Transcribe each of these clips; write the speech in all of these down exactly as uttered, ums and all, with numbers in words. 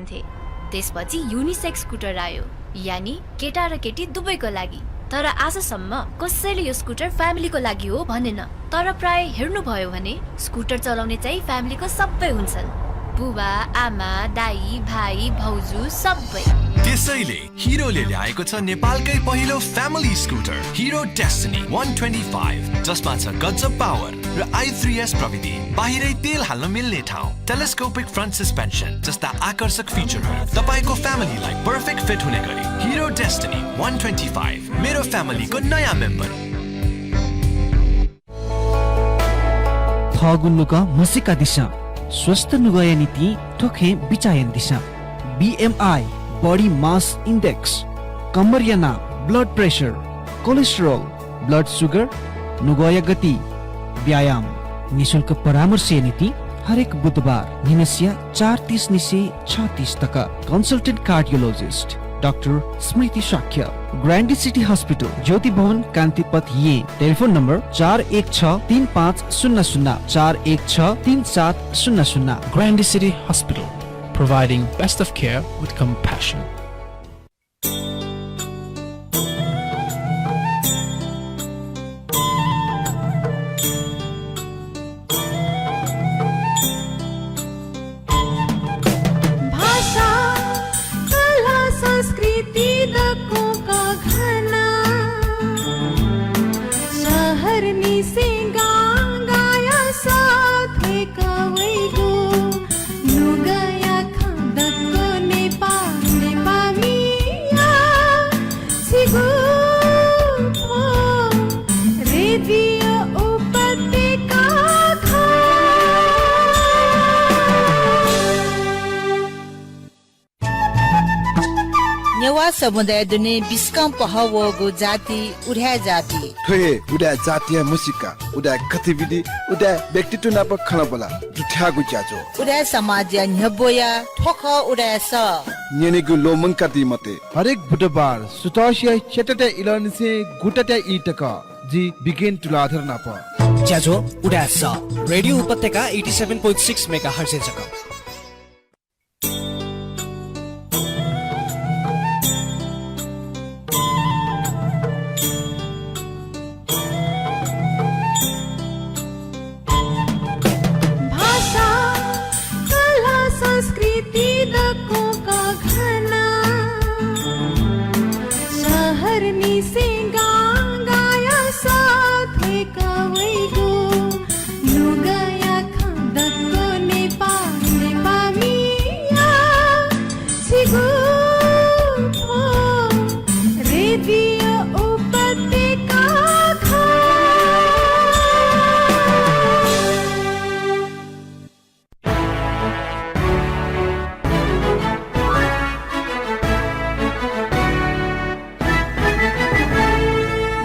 थे। त्यसपछि unisex scooter आयो, यानी केटा र केटी दुवैको लागि। तर आजसम्म कसैले यो स्कुटर फ्यामिलीको लागि हो भनेन। तर प्राय हेर्नुभयो भने स्कुटर चलाउने चाहिँ फ्यामिलीको सबै हुन्छन्। बुबा, आमा, दाइ, भाइ, भाउजू सबै। त्यसैले हिरोले ल्याएको छ नेपालकै पहिलो फ्यामिली स्कुटर हिरो डेस्टिनी वान ट्वेन्टी फाइभ, जसमा छ गजब पावर र आई थ्री एस प्रविधि। बाहिरै तेल हाल्न मिल्ने ठाउँ, टेलिस्कोपिक फ्रन्ट सस्पेन्सन जस्ता आकर्षक फिचरहरू। तपाईँको फ्यामिलीलाई पर्फेक्ट फिट हुने गरी हिरो डेस्टिनी वान ट्वेन्टी फाइभ, मेरो फ्यामिलीको नयाँ मेम्बर। थःगु नुगः म्हसीकादिसँ, स्वस्थ नुगःया निंतिं थ्व खँय् बिचाः यानादिसँ। बी एम आई, बडी मास इन्डेक्स, कम्मरया नाप, blood pressure, cholesterol, blood sugar, नुगःया गति, व्यायाम। निशुल्क परामर्शया निंतिं हरेक बुधबार न्हिनसिया चार तीस निसें छ तीस तक। कन्सल्टेन्ट कार्डियोलोजिस्ट डाक्टर स्मृति शाक्य, ग्रान्डी सिटी हस्पिटल, ज्योति भवन, कान्तिपथ, येँ। टेलिफोन नम्बर चार एक छ तीन पाँच शून्य शून्य, चार एक छ तीन सात शून्य शून्य। Grande City Hospital, providing best of care with compassion. भाषा, कला, संस्कृति दक्वं कःघाना। शहर निसें गां गाया सः थ्वय्क वइगु। नुगःया खँ दक्व नेपाः, नेपाःमिया छिगु थ्व रेडियो उपत्यका खः। नेवाः समुदाय दुने बिस्कं पहः वःगु जाति उदाय् जाति। थ्व हे उदाय् जातिया म्हसीका, उदाय् गतिविधि, उदाय् व्यक्तित्व नाप खँल्हाबल्हा दुथ्याःगु ज्याझ्वः। उदाय् समाजया न्ह्यब्वया थ्व खः उदाय् सः। न्यनेगु ल्वःमंकादी मते। हरेक बुधबार सुथसिया च्यातातय् इलंनिसें गुतातय् ई तक जि बिगेन तुलाधर नाप। ज्याझ्वः उदाय् सः, रेडियो उपत्यका एटी सेभेन पोइन्ट सिक्स मेगाहर्जय् जक। भाषा, कला, संस्कृति दक्वं कःघाना। शहर निसें गां गाया सः थ्वय्क वइगु। नुगःया खँ दक्व नेपाः, नेपाःमिया छिगु थ्व रेडियो उपत्यका खः।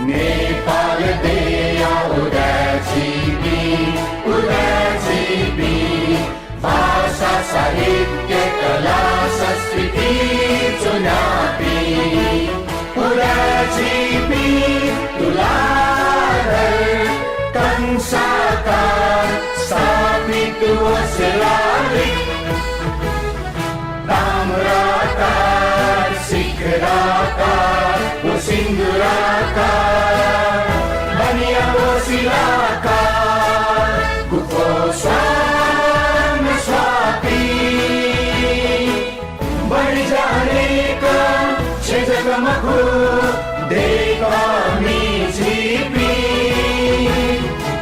नेपाल देय्‌या उदाय् झीपिं, उदाय् झीपिं, भाषा, साहित्य, कला, संस्कृति च्वनापिं, उदाय् झीपिं, तुलाधर कंसाकार, स्थापित व शिलालिक। ताम्राकार, शिखराकार व सिन्दूराकार, बनिया व शिलाकार, गुफो स्वां स्वापी। बढी जानेका छेँ जक मखु, दय्‌कामि झीपिं।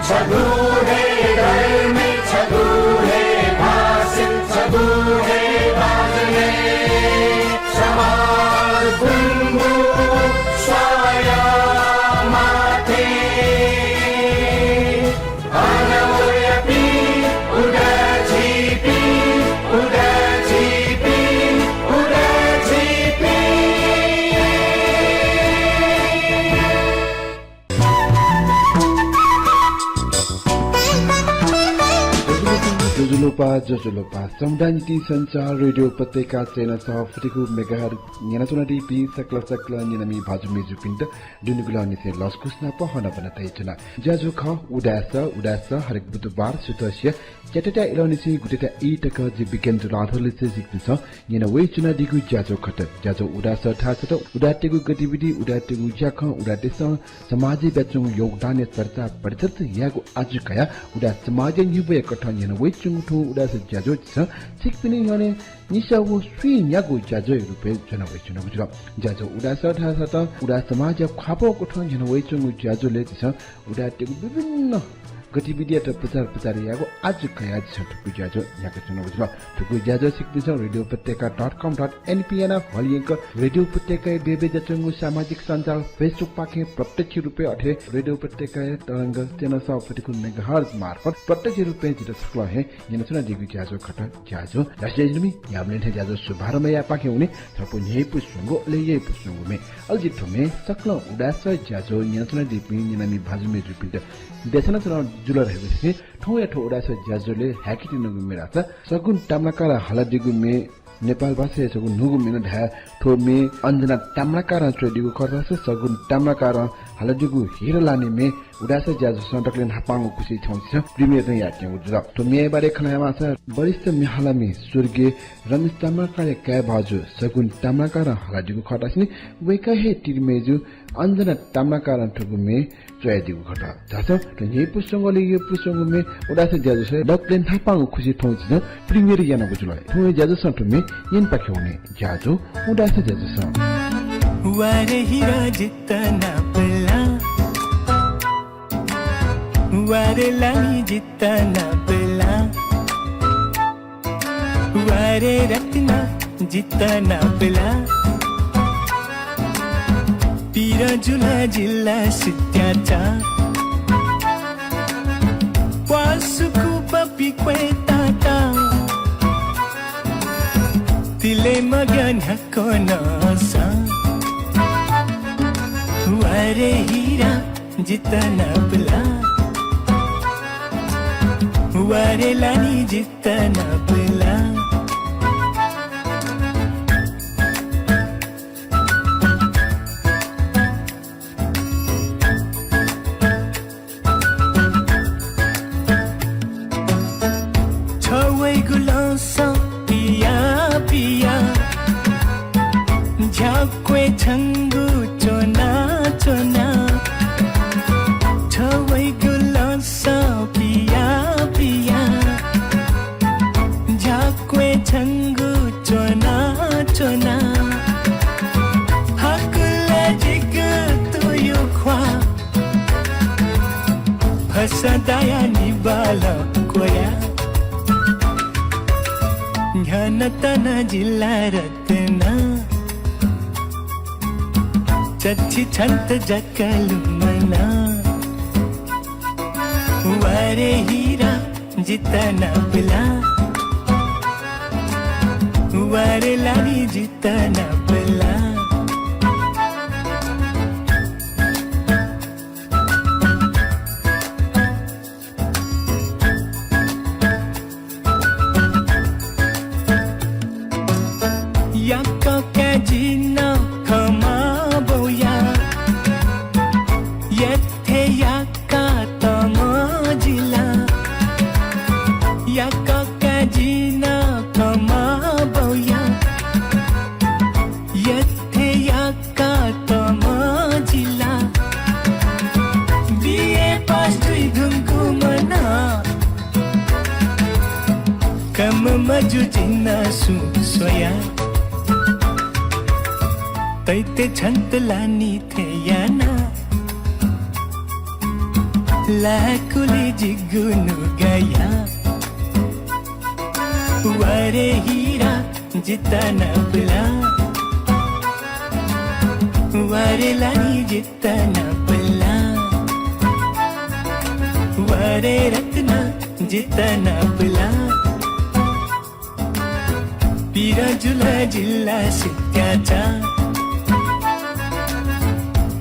छगू हे धर्मय्, छगू हे भाषाय्, छगू हे बाजनय् समाज गुंगू स्वाया माथें। अन वयापिं उदाय् झीपिं, उदाय् झीपिं, उदाय् झीपिं। ज्वजलपा, समुदाय निंतिं सञ्चार रेडियो उपत्यका चय्न्हय् सः फुति खु मेगाहर्ज न्यनाच्वनादीपिं सकल सकल न्यनामि भाजु मय्जुपिन्त दुनुगलंनिसें लसकुस नाप हनाबना तयाच्वना। ज्याझ्वः खः उदाय् सः, उदाय् सः हरेक बुधबार सुथसिया च्याताया इलंनिसें गुताया ई तक जि बिकेन जुलाथलिसे जिपिन्सं न्यनावयाच्वनादीगु ज्याझ्वः खः। ज्याझ्वः उदाय् सः धाःसा त उदाय्‌तय्गु गतिविधि, उदाय्‌तय्गु ज्याखँ, उदाय्‌तय्सं समाजय् बियाच्वंगु योगदानया चर्चा परिचर्चा यायेगु आजु कयाः उदाय् समाजया न्ह्यब्वया कथं न्यनावयाच्वंगु थ्व उदाय् सः ज्याझ्वः झीसं छिकपिनि न्ह्यःने निसः व स्वीन्यागू ज्याझ्वःया रुपय् ज्वनावयाच्वनागु जुल। ज्याझ्वः उदाय् सः धाःसा त उदाय् समाजया ख्वाःपाः कथं न्यनावयाच्वंगु ज्याझ्वलय् झीसं उदाय्‌तय्गु विभिन्न गतिविधियात प्रचार प्रसार यायेगु आजु कयाः झीसं थुगु ज्याझ्वः न्ह्याकाच्वनागु जुल। थुगु ज्याझ्वः छिकपिन्सं रेडियो उपत्यका dot com dot np यानाः हलिंक रेडियो उपत्यकाया बय्बय् जुयाच्वंगु सामाजिक सञ्जाल Facebook पाखें प्रत्यक्ष रुपय् अथे रेडियो उपत्यकाया तरंग चय्न्हय् सः फुति खु मेगाहर्ज मार्फत प्रत्यक्ष रुपय् जितः सकलं हे न्यनाच्वनादीगु ज्याझ्वः खः। ज्याझ्वः धासें जिमि न्ह्याबलें थें ज्याझ्वः शुभारम्भ यायेपाखें वने छपु न्ह्यइपु स्वंगू अले यइपु स्वंगू म्ये। अले जि थ्व म्ये सकलं उदाय् सः ज्याझ्वः न्यनाच्वनादीपिं न्यनामि भाजु मय्जुपिन्त देछानाच्वनागु जुल धइगु थें थौंया थ्व उदाय् सः ज्याझ्वलय् हाय्‌केत्यनागु म्ये धाःसा सगुन ताम्राकारं हालादीगु म्ये, नेपाल भाषाया छगू न्हूगु म्ये नं धाये। थ्व म्ये अञ्जना ताम्राकारं च्वयादीगु खः धाःसा सगुन ताम्राकारं हालादीगु हिरालानी म्ये उदाय् सः ज्याझ्वलं दकलय् न्हापांगु खुसि थौं झीसं premiere नं यानातयागु जुल। थ्व म्येया बारे खँ ल्हायेमाःसा वरिष्ठ म्ये हालामि स्वर्गीय रमेश ताम्राकारया काय् भाजु सगुन ताम्राकारं हालादीगु खः धासेंलि वय्कः हे तिरि मय्जु अञ्जना ताम्राकारं थुगु म्ये च्वयादीगु खः। धाःसा थ्व न्ह्यइपु स्वंगू अले यइपु स्वंगू म्ये उदाय् सः ज्याझ्वलय् दकलय् न्हापांगु खुसि थौं झीसं premiere यानागु जुल। थौंया ज्याझ्वलं थ्व म्ये न्यनेपाखे वने। ज्याझ्वः उदाय् सः ज्याझ्वलं। वा रे हिरा जितः नापलाः, वा रे लालि जितः नापलाः, वा रे रत्न जितः नापलाः। पिर जुल जिल्ला सित्याचा। प्वासुकु पपि क्वय् ताता। तिले मग्या न्ह्याक्व नसा। वा रे हिरा जितः नापलाः, वा रे लालि जितः नापलाः। छ्वय्गु लँसं पिया पिया झ्याक्वय् छंगु च्वना च्वना। छ्वय्गु लँसं पिया पिया झ्याक्वय् छंगु च्वना च्वना। हाकुल जिगु तुयु ख्वाः फसा दाया निबालं क्वया। न्ह्यःने तन जिल्ला रत्न चच्छि छन्त जक लुमना। वा रे हिरा जितः नापलाः, वा रे लालि जितः नापलाः। याकः काय् जि नं खँ माःबौया। यथे याका तमं जिला। याकः काय् जि नं खँ माःबौया। यथे याका तमं जिला। बिए पास जुइ धुंकूम्ह नं कम मजू जिं नं सुं स्वया। तैते छन्त लानि थें याना लाकुलि जिगु नुगःया। वा रे हिरा जितः नापलाः, वा रे लालि जितः नापलाः, वा रे रत्न जितः नापलाः। पिर जुल जिल्ला सित्याचा।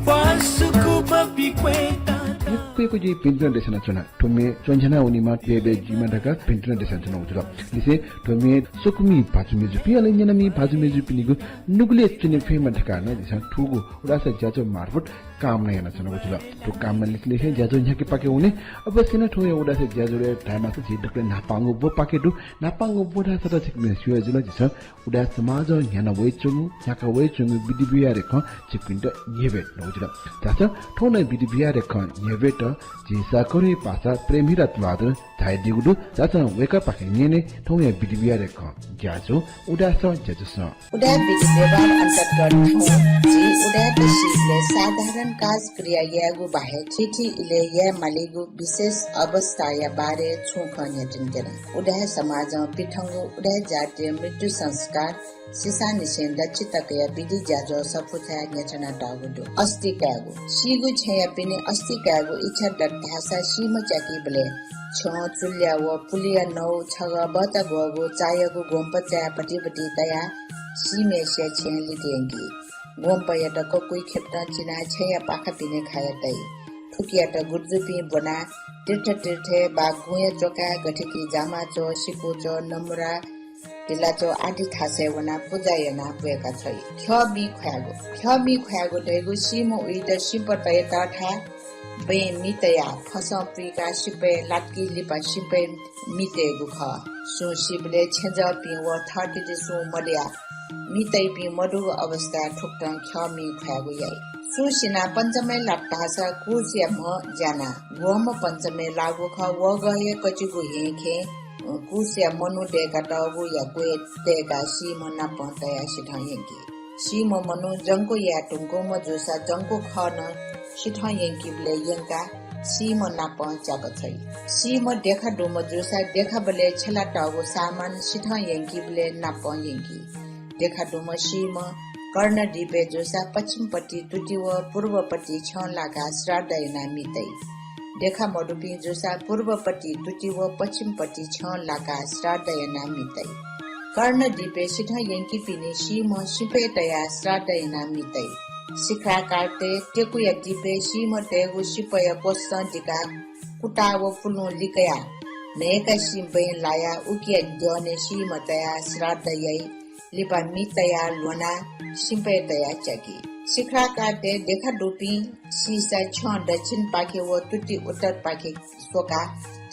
प्वासुकु पपि क्वय् ताता। यक्व यक्व जिं भिंतुना देछानाच्वना। थ्व म्ये च्वन्ह्याना वनेमा, बय् बय् जुइमा धकाः भिंतुना देछानाच्वनागु जुल। लिसें थ्व म्ये स्वकुमि भाजु मय्जुपिं अले न्यनामि भाजु मय्जुपिनिगु नुगलय् च्वने फयेमा धकाः नं जिमिसं थुगु उदाय् ज्याझ्वः मार्फत कामना यानाच्वनागु जुल। थ्व कामना लिसें लिसें ज्याझ्वः न्ह्याके पाके वने। अवश्य नं थ्व उदाय् ज्याझ्वलय् धायेमाःसा झी दकलय् न्हापांगु ब्व पाके दु। न्हापांगु ब्व धाःसा ला छिकपिन्सं स्यू हे जुल, झीसं उदाय् समाजं न्ह्याना वयाच्वंगु, न्ह्याका वयाच्वंगु विधि व्यवहारया खँ छिकपिन्त न्ह्यब्वये धुनागु जुल। धाःसा थौं नं विधि व्यवहारया खँ न्ह्यब्वयेत झी सहकर्मी पासा प्रेमहिरा तुलाधर झायादीगु दु। धाःसा वय्कःपाखें न्यने थौंया विधि व्यवहारया खँ ज्याझ्वः उदाय् ज्याझ्वलय्। उदाय् विधि व्यवहार अन्तर्गत थौं झी उदाय्‌त सीबलय् साधारण काज क्रिया यायेगु बाहेक थीथी इलय् याये मालीगु विशेष अवस्थाया बारे छुं खँ न्ह्यथनेत्यना। उदाय् समाजं पिथंगु उदाय् जातय् मृत्यु संस्कार सिसांनिसें दच्छि तकया विधि ज्याझ्वः सफूथाय् न्ह्यथनातःगु दु। अस्ति कायेगु। सीगु छेँयापिनि अस्ति कायेगु इच्छा दत धाःसा सीम्ह च्याकीबलय् छ्यं चुलिया व पुलिया नौ छगः बचा ग्वःगु चायागु ग्वम्प चाय् पतिपति तयाः सीम्हय्सिया छेँय् लित यंकी। ग्वम्पयात ककुइ खेपतं चिनाः छेँया पाखा पिने खाया तइ। थुकियात गुर्जुपिं ब्वनाः तीर्थ तीर्थय् वा गुँया च्वकाय् गथे कि जामाच्वः, सिकुच्वः, नमुरा, धिलाच्वः आदि थासय् वनाः पुजा यानाः ब्वय्का छ्वइ। ख्यः मि ख्वायेगु। ख्यः मि ख्वायेगु धइगु सीम्ह उइत सिपँ तयेत थाय् बँय् मि तयाः फसं पुइकाः सिपँय् लातकी लिपा सिपँय् मि तयेगु खः। सुं सीबलय् छेँजःपिं व थःथिति सुं मदयाः मि तइपिं मदुगु अवस्थाय् थुकथं ख्यः मि ख्वायेगु याइ। सुं सिनाः पञ्चमय् लात धाःसा कुसया म्ह ज्यानाः ग्वःम्ह पञ्चमय् लाःगु खः, वःगः हे कचिगु हें खें कुसया मनू दय्कातःगुया क्वय् तय्काः सीम्ह नापं तयाः सिथं यंकी। सीम्ह मनू जंक्व याये धुंकूम्ह जूसा जंक्व खः नं सिथं यंकीबलय् यंकाः सीम्ह नापं च्याका छ्वइ। सीम्ह देखा दुम्ह जूसा देखाबलय् छ्यलातःगु सामान सिथं यंकीबलय् नापं यंकी। देखा दुम्ह सीम्ह कर्णदीपय् जूसा पच्छिमपट्टि तुति व पूर्वपट्टि छ्यं लाकाः श्राद्ध यानाः मि तइ। देखा मदुपिं जूसा पूर्वपट्टि तुति व पच्छिमपट्टि छ्यं लाकाः श्राद्ध यानाः मि तइ। कर्णदीपय् सिथं यंकीपिनि सीम्ह सिपँय् तयाः श्राद्ध यानाः मि तइ। शिखराकारतय् टेकुया दीपय् सीम्ह तयेगु सिपँया क्वसं दिकाः कुता व पुलुं लिकयाः न्हय्काः सिबँय् लायाः उकिया द्यःने सीम्ह तयाः श्राद्ध याइ। लिपा मि तयाः ल्ह्वनाः सिपँय् तयाः च्याकी। शिखराकारतय् देखा दुपिं सीसा छ्यं दक्षिणपाखे व तुति उत्तरपाखे स्वकाः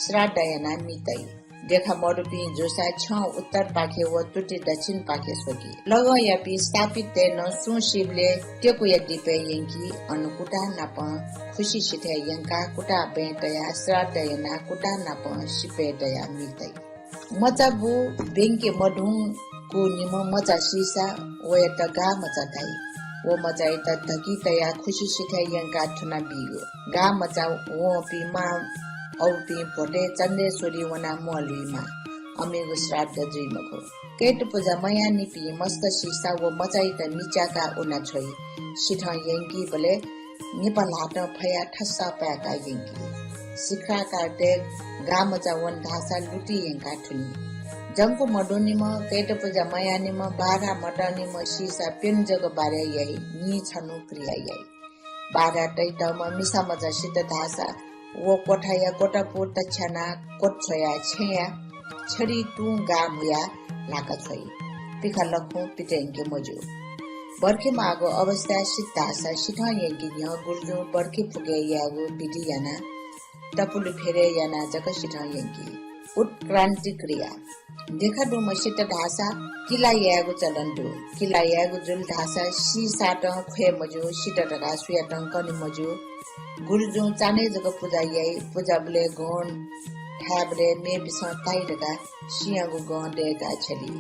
श्राद्ध यानाः मि तइ। देखा मदुपिं जूसा छ्यं उत्तरपाखे व तुति दक्षिणपाखे स्वकी। लगंयापिं स्थापिततय् नं सुं सीबलय् टेकुया दीपय् यंकी, अन कुता नापं खुसि सिथय् यंकाः कुता बँय् तयाः श्राद्ध यानाः कुता नापं सिपँय् तयाः मि तइ। मचाबु ब्यंके मधुंकूनिम्ह मचा सीसा वयात गाःमचा धाइ। व मचायात धकिं तयाः खुसि सिथय् यंकाः थुनाबीगु। गाःमचा वंपिं मां अबुपिं भ्वतय् चण्डेश्वरी वनाः म्वःल्हुइमाः। अमिगु श्राद्ध जुइ मखु। कय्त पुजा मयाःनिपिं मस्त सीसा व मचायात मि च्याकाः उना छ्वइ। सिथं यंकीबलय् निपा ल्हातं फयाः थस्साः पाय्काः यंकी। शिखराकारतय् गाःमचा वन धाःसा लुति यंकाः थुनी। जंक्व मदुनिम्ह, कय्त पुजा मयाःनिम्ह, बाधा मतःनिम्ह सीसा प्यन्हु जक बारय् याइ, नीछन्हु क्रिया याइ। बाधा तइतःम्ह मिसामचा सित धाःसा व क्वथाया क्वतापू तछ्यानाः क्वत छ्वयाः छेँया छरी तुं गाः म्हुयाः ल्हाका छ्वइ। पिखा लखुं पित यंके मज्यू। बर्खे माःगु अवस्थाय् सित धाःसा सिथं यंके न्ह्यः गुरुजुं बर्खे फुके यायेगु विधि यानाः तपुलु फेरय् यानाः जक सिथं यंकी। उत्क्रान्ति क्रिया। देखादुम्ह सित धाःसा किला यायेगु चलन दु। किला यायेगु जुल धाःसा सीसातं ख्वये मज्यू, सित धकाः सुयातं कने मज्यू। गुरुजुं चान्हय् जक पुजा याइ। पुजाबलय् गं थायेबलय् मेपिसं ताइ धकाः सिंयागु गं दय्काः छ्यली।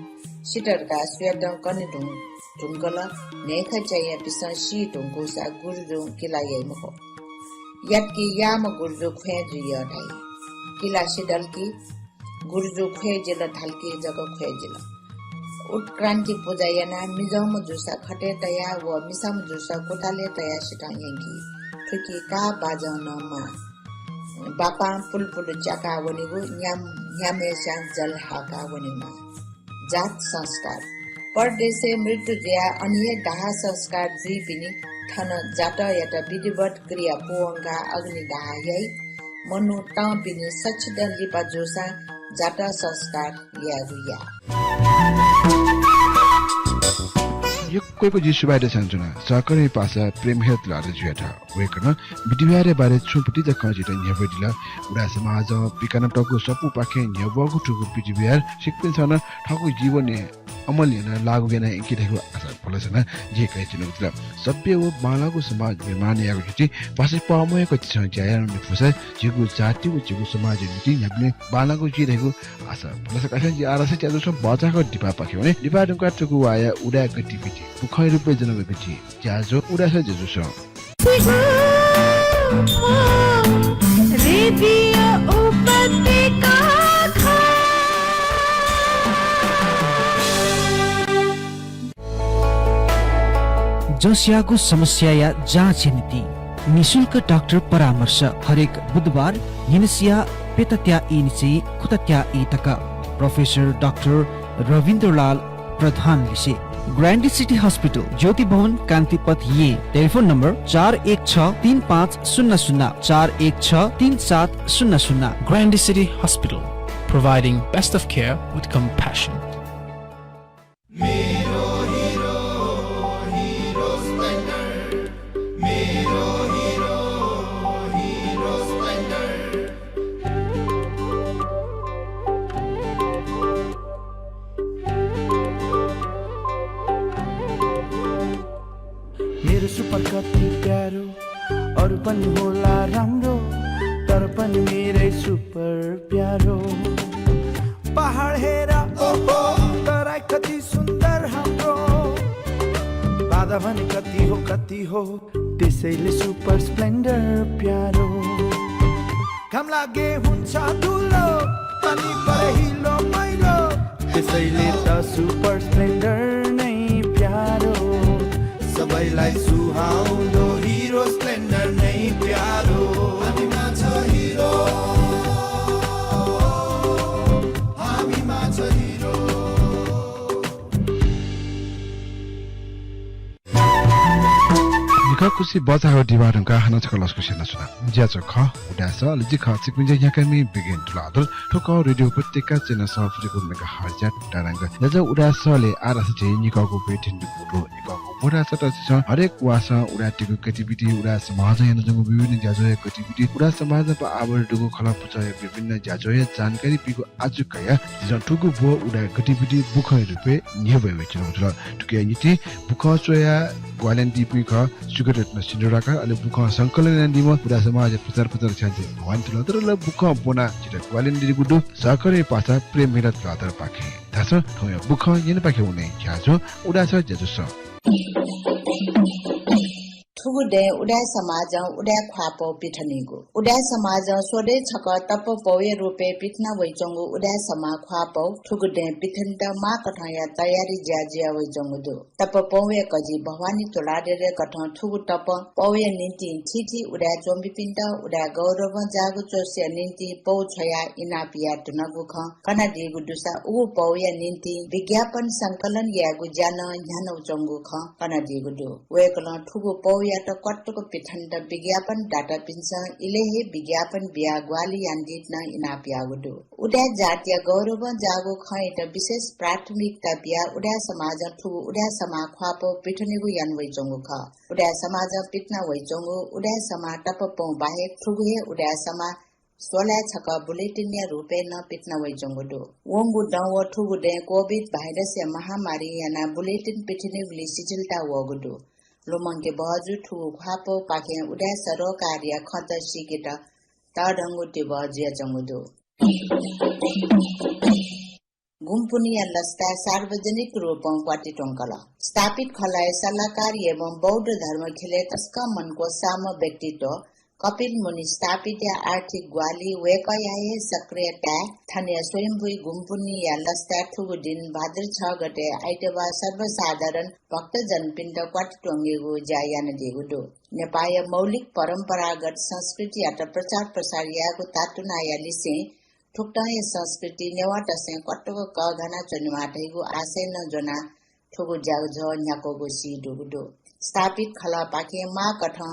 सित धकाः सुयातं कने धुं-, धुंकल। न्हय्खँ च्यायापिसं सी धुंकूसा गुरुजुं किला याइ मखु। यातकी याःम्ह गुरुजु ख्वये जुइ धाइ। किला सिधल कि गुरुजु ख्वये जिल धाल कि जक ख्वये जिल। उत्क्रान्ति पुजा यानाः मिजंम्ह जूसा खटय् तयाः व मिसाम्ह जूसा कुतालय् तयाः सितं यंकी। थुकी काः बाजं नं माः। बापां पुलपुल च्याकाः वनेगु, न्याम, न्याम्हय्स्यां जल हाकाः वनेमाः। जात संस्कार। परदेशय् मृत्यु जुयाः अन हे दाह संस्कार जुइपिनि थन जातःयात विधिवत क्रिया पूवंकाः अग्निदाह याइ। मनू तंपिनि सच्छिदँ लिपा जूसां जातः संस्कार यायेगु या। यक्व यक्व जिं सुभाय् देछानाच्वना सहकर्मी पासा प्रेमहेर तुलाधरजुयात। वय्कलं विधि व्यवहारया बारे छुं भतिचा खँ जितः न्ह्यब्वयादिल। उदाय् समाजं पिकानातःगु सफूपाखें न्ह्यब्वःगु थुगु विधि व्यवहार छिकपिन्सं नं थःगु जीवनय् अमल यानाः लागू याना यंकी धइगु आशा भलसा नं जिं कयाच्वनागु जुल। सभ्य व बांलाःगु समाज निर्माण यायेगु निंतिं पासा पाःम्वय्क झीसं ज्या यानागु फुसा झीगु जाति व झीगु समाजया निंतिं न्ह्याबलें बांलाःगु जुइ धइगु आशा भलसा कयाच्वना। जि आराधना ज्याझ्वलय् बचाःगु दिपापाखे वने। दिपा धुंकाः थुगु वाःया उदाय् गतिविधि बुखँया रूपय् ज्वनागु ज्याझ्वः उदाय् सः ज्याझ्वलय्। रेडियो उपत्यका खः। जसयागु समस्याया जाँचया निंतिं निशुल्क डाक्टर परामर्श हरेक बुधबार न्हिनसिया प्यतात्या ई निसें खुतात्या ई तक। प्रोफेसर डाक्टर रविन्द्रलाल प्रधान लिसे। ग्रान्डी सिटी हस्पिटल, ज्योति भवन, कान्तिपथ, येँ। टेलिफोन नम्बर चार एक छ तीन पाँच शून्य शून्य, चार एक छ तीन सात शून्य शून्य। Grande City Hospital, providing best of care with compassion. मेरो हिरो, हिरो स्प्लेन्डर। मेरो हिरो, हिरो स्प्लेन्डर। मेरो सुपर कति प्यारो, अरू पनि होला राम्रो, तर पनि मेरै सुपर प्यारो। पहाड हेर, ओहो, तराई कति सुन्दर हाम्रो। बाधा भने कति हो, कति हो, त्यसैले सुपर स्प्लेन्डर प्यारो। घाम लागे हुन्छ धुलो, पानी परे हिलो मैलो, त्यसैले त सुपर स्प्लेन्डर नै प्यारो। सबैलाई सुहाउँदो हिरो स्प्लेन्डर नै प्यारो। हामीमा छ हिरो, हामीमा छ हिरो। निखः खुसी बचाःगु दिवा धुंकाः हानं छकः लसकुस यानाच्वना। ज्याझ्वः खः उदाय् सः, अले जि खः छिकपिनि ज्या न्ह्याकामि बिगेन तुलाधर। थ्व खः रेडियो उपत्यका चय्न्हय् सफू जूगु मेगाहर्जया तरंग। ज्याझ्वः उदाय् सलय् आः धाःसा झी निकःगु ब्वय् थ्यने दुगु दु। निकःगु ब्व धाःसा त झीसं हरेक वासं उदाय् दुगु गतिविधि, उदाय् समाजं याना च्वंगु विभिन्न ज्याझ्वःया गतिविधि, उदाय् समाजं नाप आबद्ध दुगु खलः पुचःया विभिन्न ज्याझ्वःया जानकारी बीगु आजु कयाः झीसं थुगु ब्व उदाय् गतिविधि बुखँया रूपय् न्ह्यब्वया वयाच्वनागु जुल। थुकिया निंतिं बुखँ च्वयाः ग्वाहालि यानादीपिं खः सुगतरत्न सिन्धुराकार, अले बुखँ संकलन यानादीम्ह उदाय् समाजया प्रचार प्रसारक छ्याञ्जे भवानी तुलाधर, अले बुखँ ब्वनाः झीत ग्वाहालि यानादीगु दु सहकर्मी पासा प्रेमहेर तुलाधरपाखें। धाःसा थौंया बुखँ न्यनेपाखे वने ज्याझ्वः उदाय् सः ज्याझ्वलय्। थुगु दँय् उदाय् समाजं उदाय् ख्वाःपौ पिथनीगु। उदाय् समाजं स्वदँय् छकः तप्पपौया रूपय् पिथना वइच्वंगु उदाय् समाः ख्वाःपौ थुगु दँय् पिथनेत माःकथंया तयारी ज्या जुया वइच्वंगु दु। तप्पपौया कजि भवानी तुलाधरया कथं थुगु तप्पपौया निंतिं थीथी उदाय् च्वंपिन्त उदाय् गौरवं जाःगु च्वसुया निंतिं पौ छ्वयाः इनाप याये धुनागु खँ कनादीगु दुसा उगु पौया निंतिं विज्ञापन संकलन यायेगु ज्या नं न्ह्यानाच्वंगु खँ कनादीगु दु। वय्कलं थुगु पौयात क्वातुक पिथनेत विज्ञापन दातापिन्सं इलय् हे विज्ञापन बियाः ग्वाहालि यानादीत नं इनाप याःगु दु। उदाय् जातिया गौरवं जाःगु खँयात विशेष प्राथमिकता बियाः उदाय् समाजं थुगु उदाय् समाः ख्वाःपौ पिथनेगु याना वइच्वंगु खः। उदाय् समाजं पिथना वइच्वंगु उदाय् समाः तप्पपौ बाहेक थुगु हे उदाय् समाः स्वलाय् छकः बुलेटिनया रूपय् नं पिथना वइच्वंगु दु। वंगु दँ व थुगु दँय् कोभिड भाइरसया महामारीं यानाः बुलेटिन पिथनेगुलिइ शिथिलता वःगु दु। लुमंके बहःजू थुगु ख्वाःपौपाखें उदाय् सरोकारया खँत सीकेत तःधंगु तिबः जुयाच्वंगु दु। गुंपुन्हिया लसताय् सार्वजनिक रूपं क्वाति त्वंकल। स्थापित खलःया सल्लाहकार एवं बौद्ध धर्म ख्यलय् तसकं मनको साम्य व्यक्तित्व कपिल मुनि स्थापितया आर्थिक ग्वाहालि वय्कःया हे सक्रियताय् थनया स्वयम्भूइ गुंपुन्हिया लसताय् थुगु दिं भाद्र छ गते आइतबाः सर्वसाधारण भक्तजनपिन्त क्वाति त्वंकेगु ज्या यानादीगु दु। नेपाःया मौलिक परम्परागत संस्कृतियात प्रचार प्रसार यायेगु तातुनाया लिसें थुकथंया संस्कृति नेवाःतय्सं क्वातुक कःघाना च्वनेमाः धइगु आशय नं ज्वनाः थुगु ज्याझ्वः न्ह्याक्वःगु सीदुगु दु। स्थापित खलःपाखें माःकथं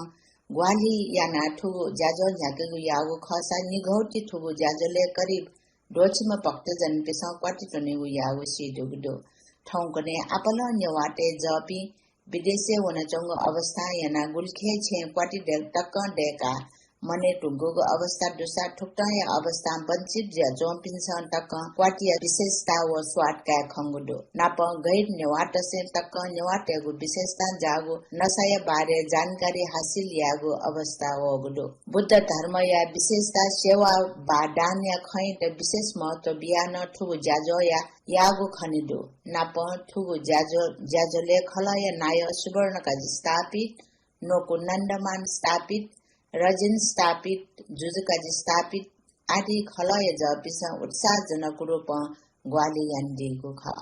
ग्वाहालि यानाः थुगु ज्याझ्वः न्ह्याकेगु याःगु खःसा निघौति थुगु ज्याझ्वलय् करिब द्वःछिम्ह भक्तजनपिसं क्वाति च्वनेगु याःगु सीदुगु दु। थौंकन्हय् आपालं नेवाःतय् जःपिं विदेशय् वनाच्वंगु अवस्थां यानाः गुलिखय् छेँ क्वाति दे-, तकं दय्काः मनय् धुंकूगु अवस्था दुसा थुकथंया अवस्थां वञ्चित जुयाच्वंपिन्सं तकं क्वातिया विशेषता व स्वाद काये खंगु दु। नापं गैर नेवाःतय्सं तकं नेवाःतय्गु विशेषतां जाःगु नसाया बारे जानकारी हासिल यायेगु अवस्था वःगु दु। बुद्ध धर्मया विशेषता सेवा वा दानया खँयात विशेष महत्व बियाः नं थुगु ज्याझ्वःया याःगु खने दु। नापं थुगु ज्याझ्वः, ज्याझ्वलय् खलःया नायः सुवर्णकाजी स्थापित, न्वकू नन्दमान स्थापित, रजिन स्थापित, जुजुकाजी स्थापित आदि खलःया जःपिसं उत्साहजनक रूपं ग्वाहालि यानादीगु खः।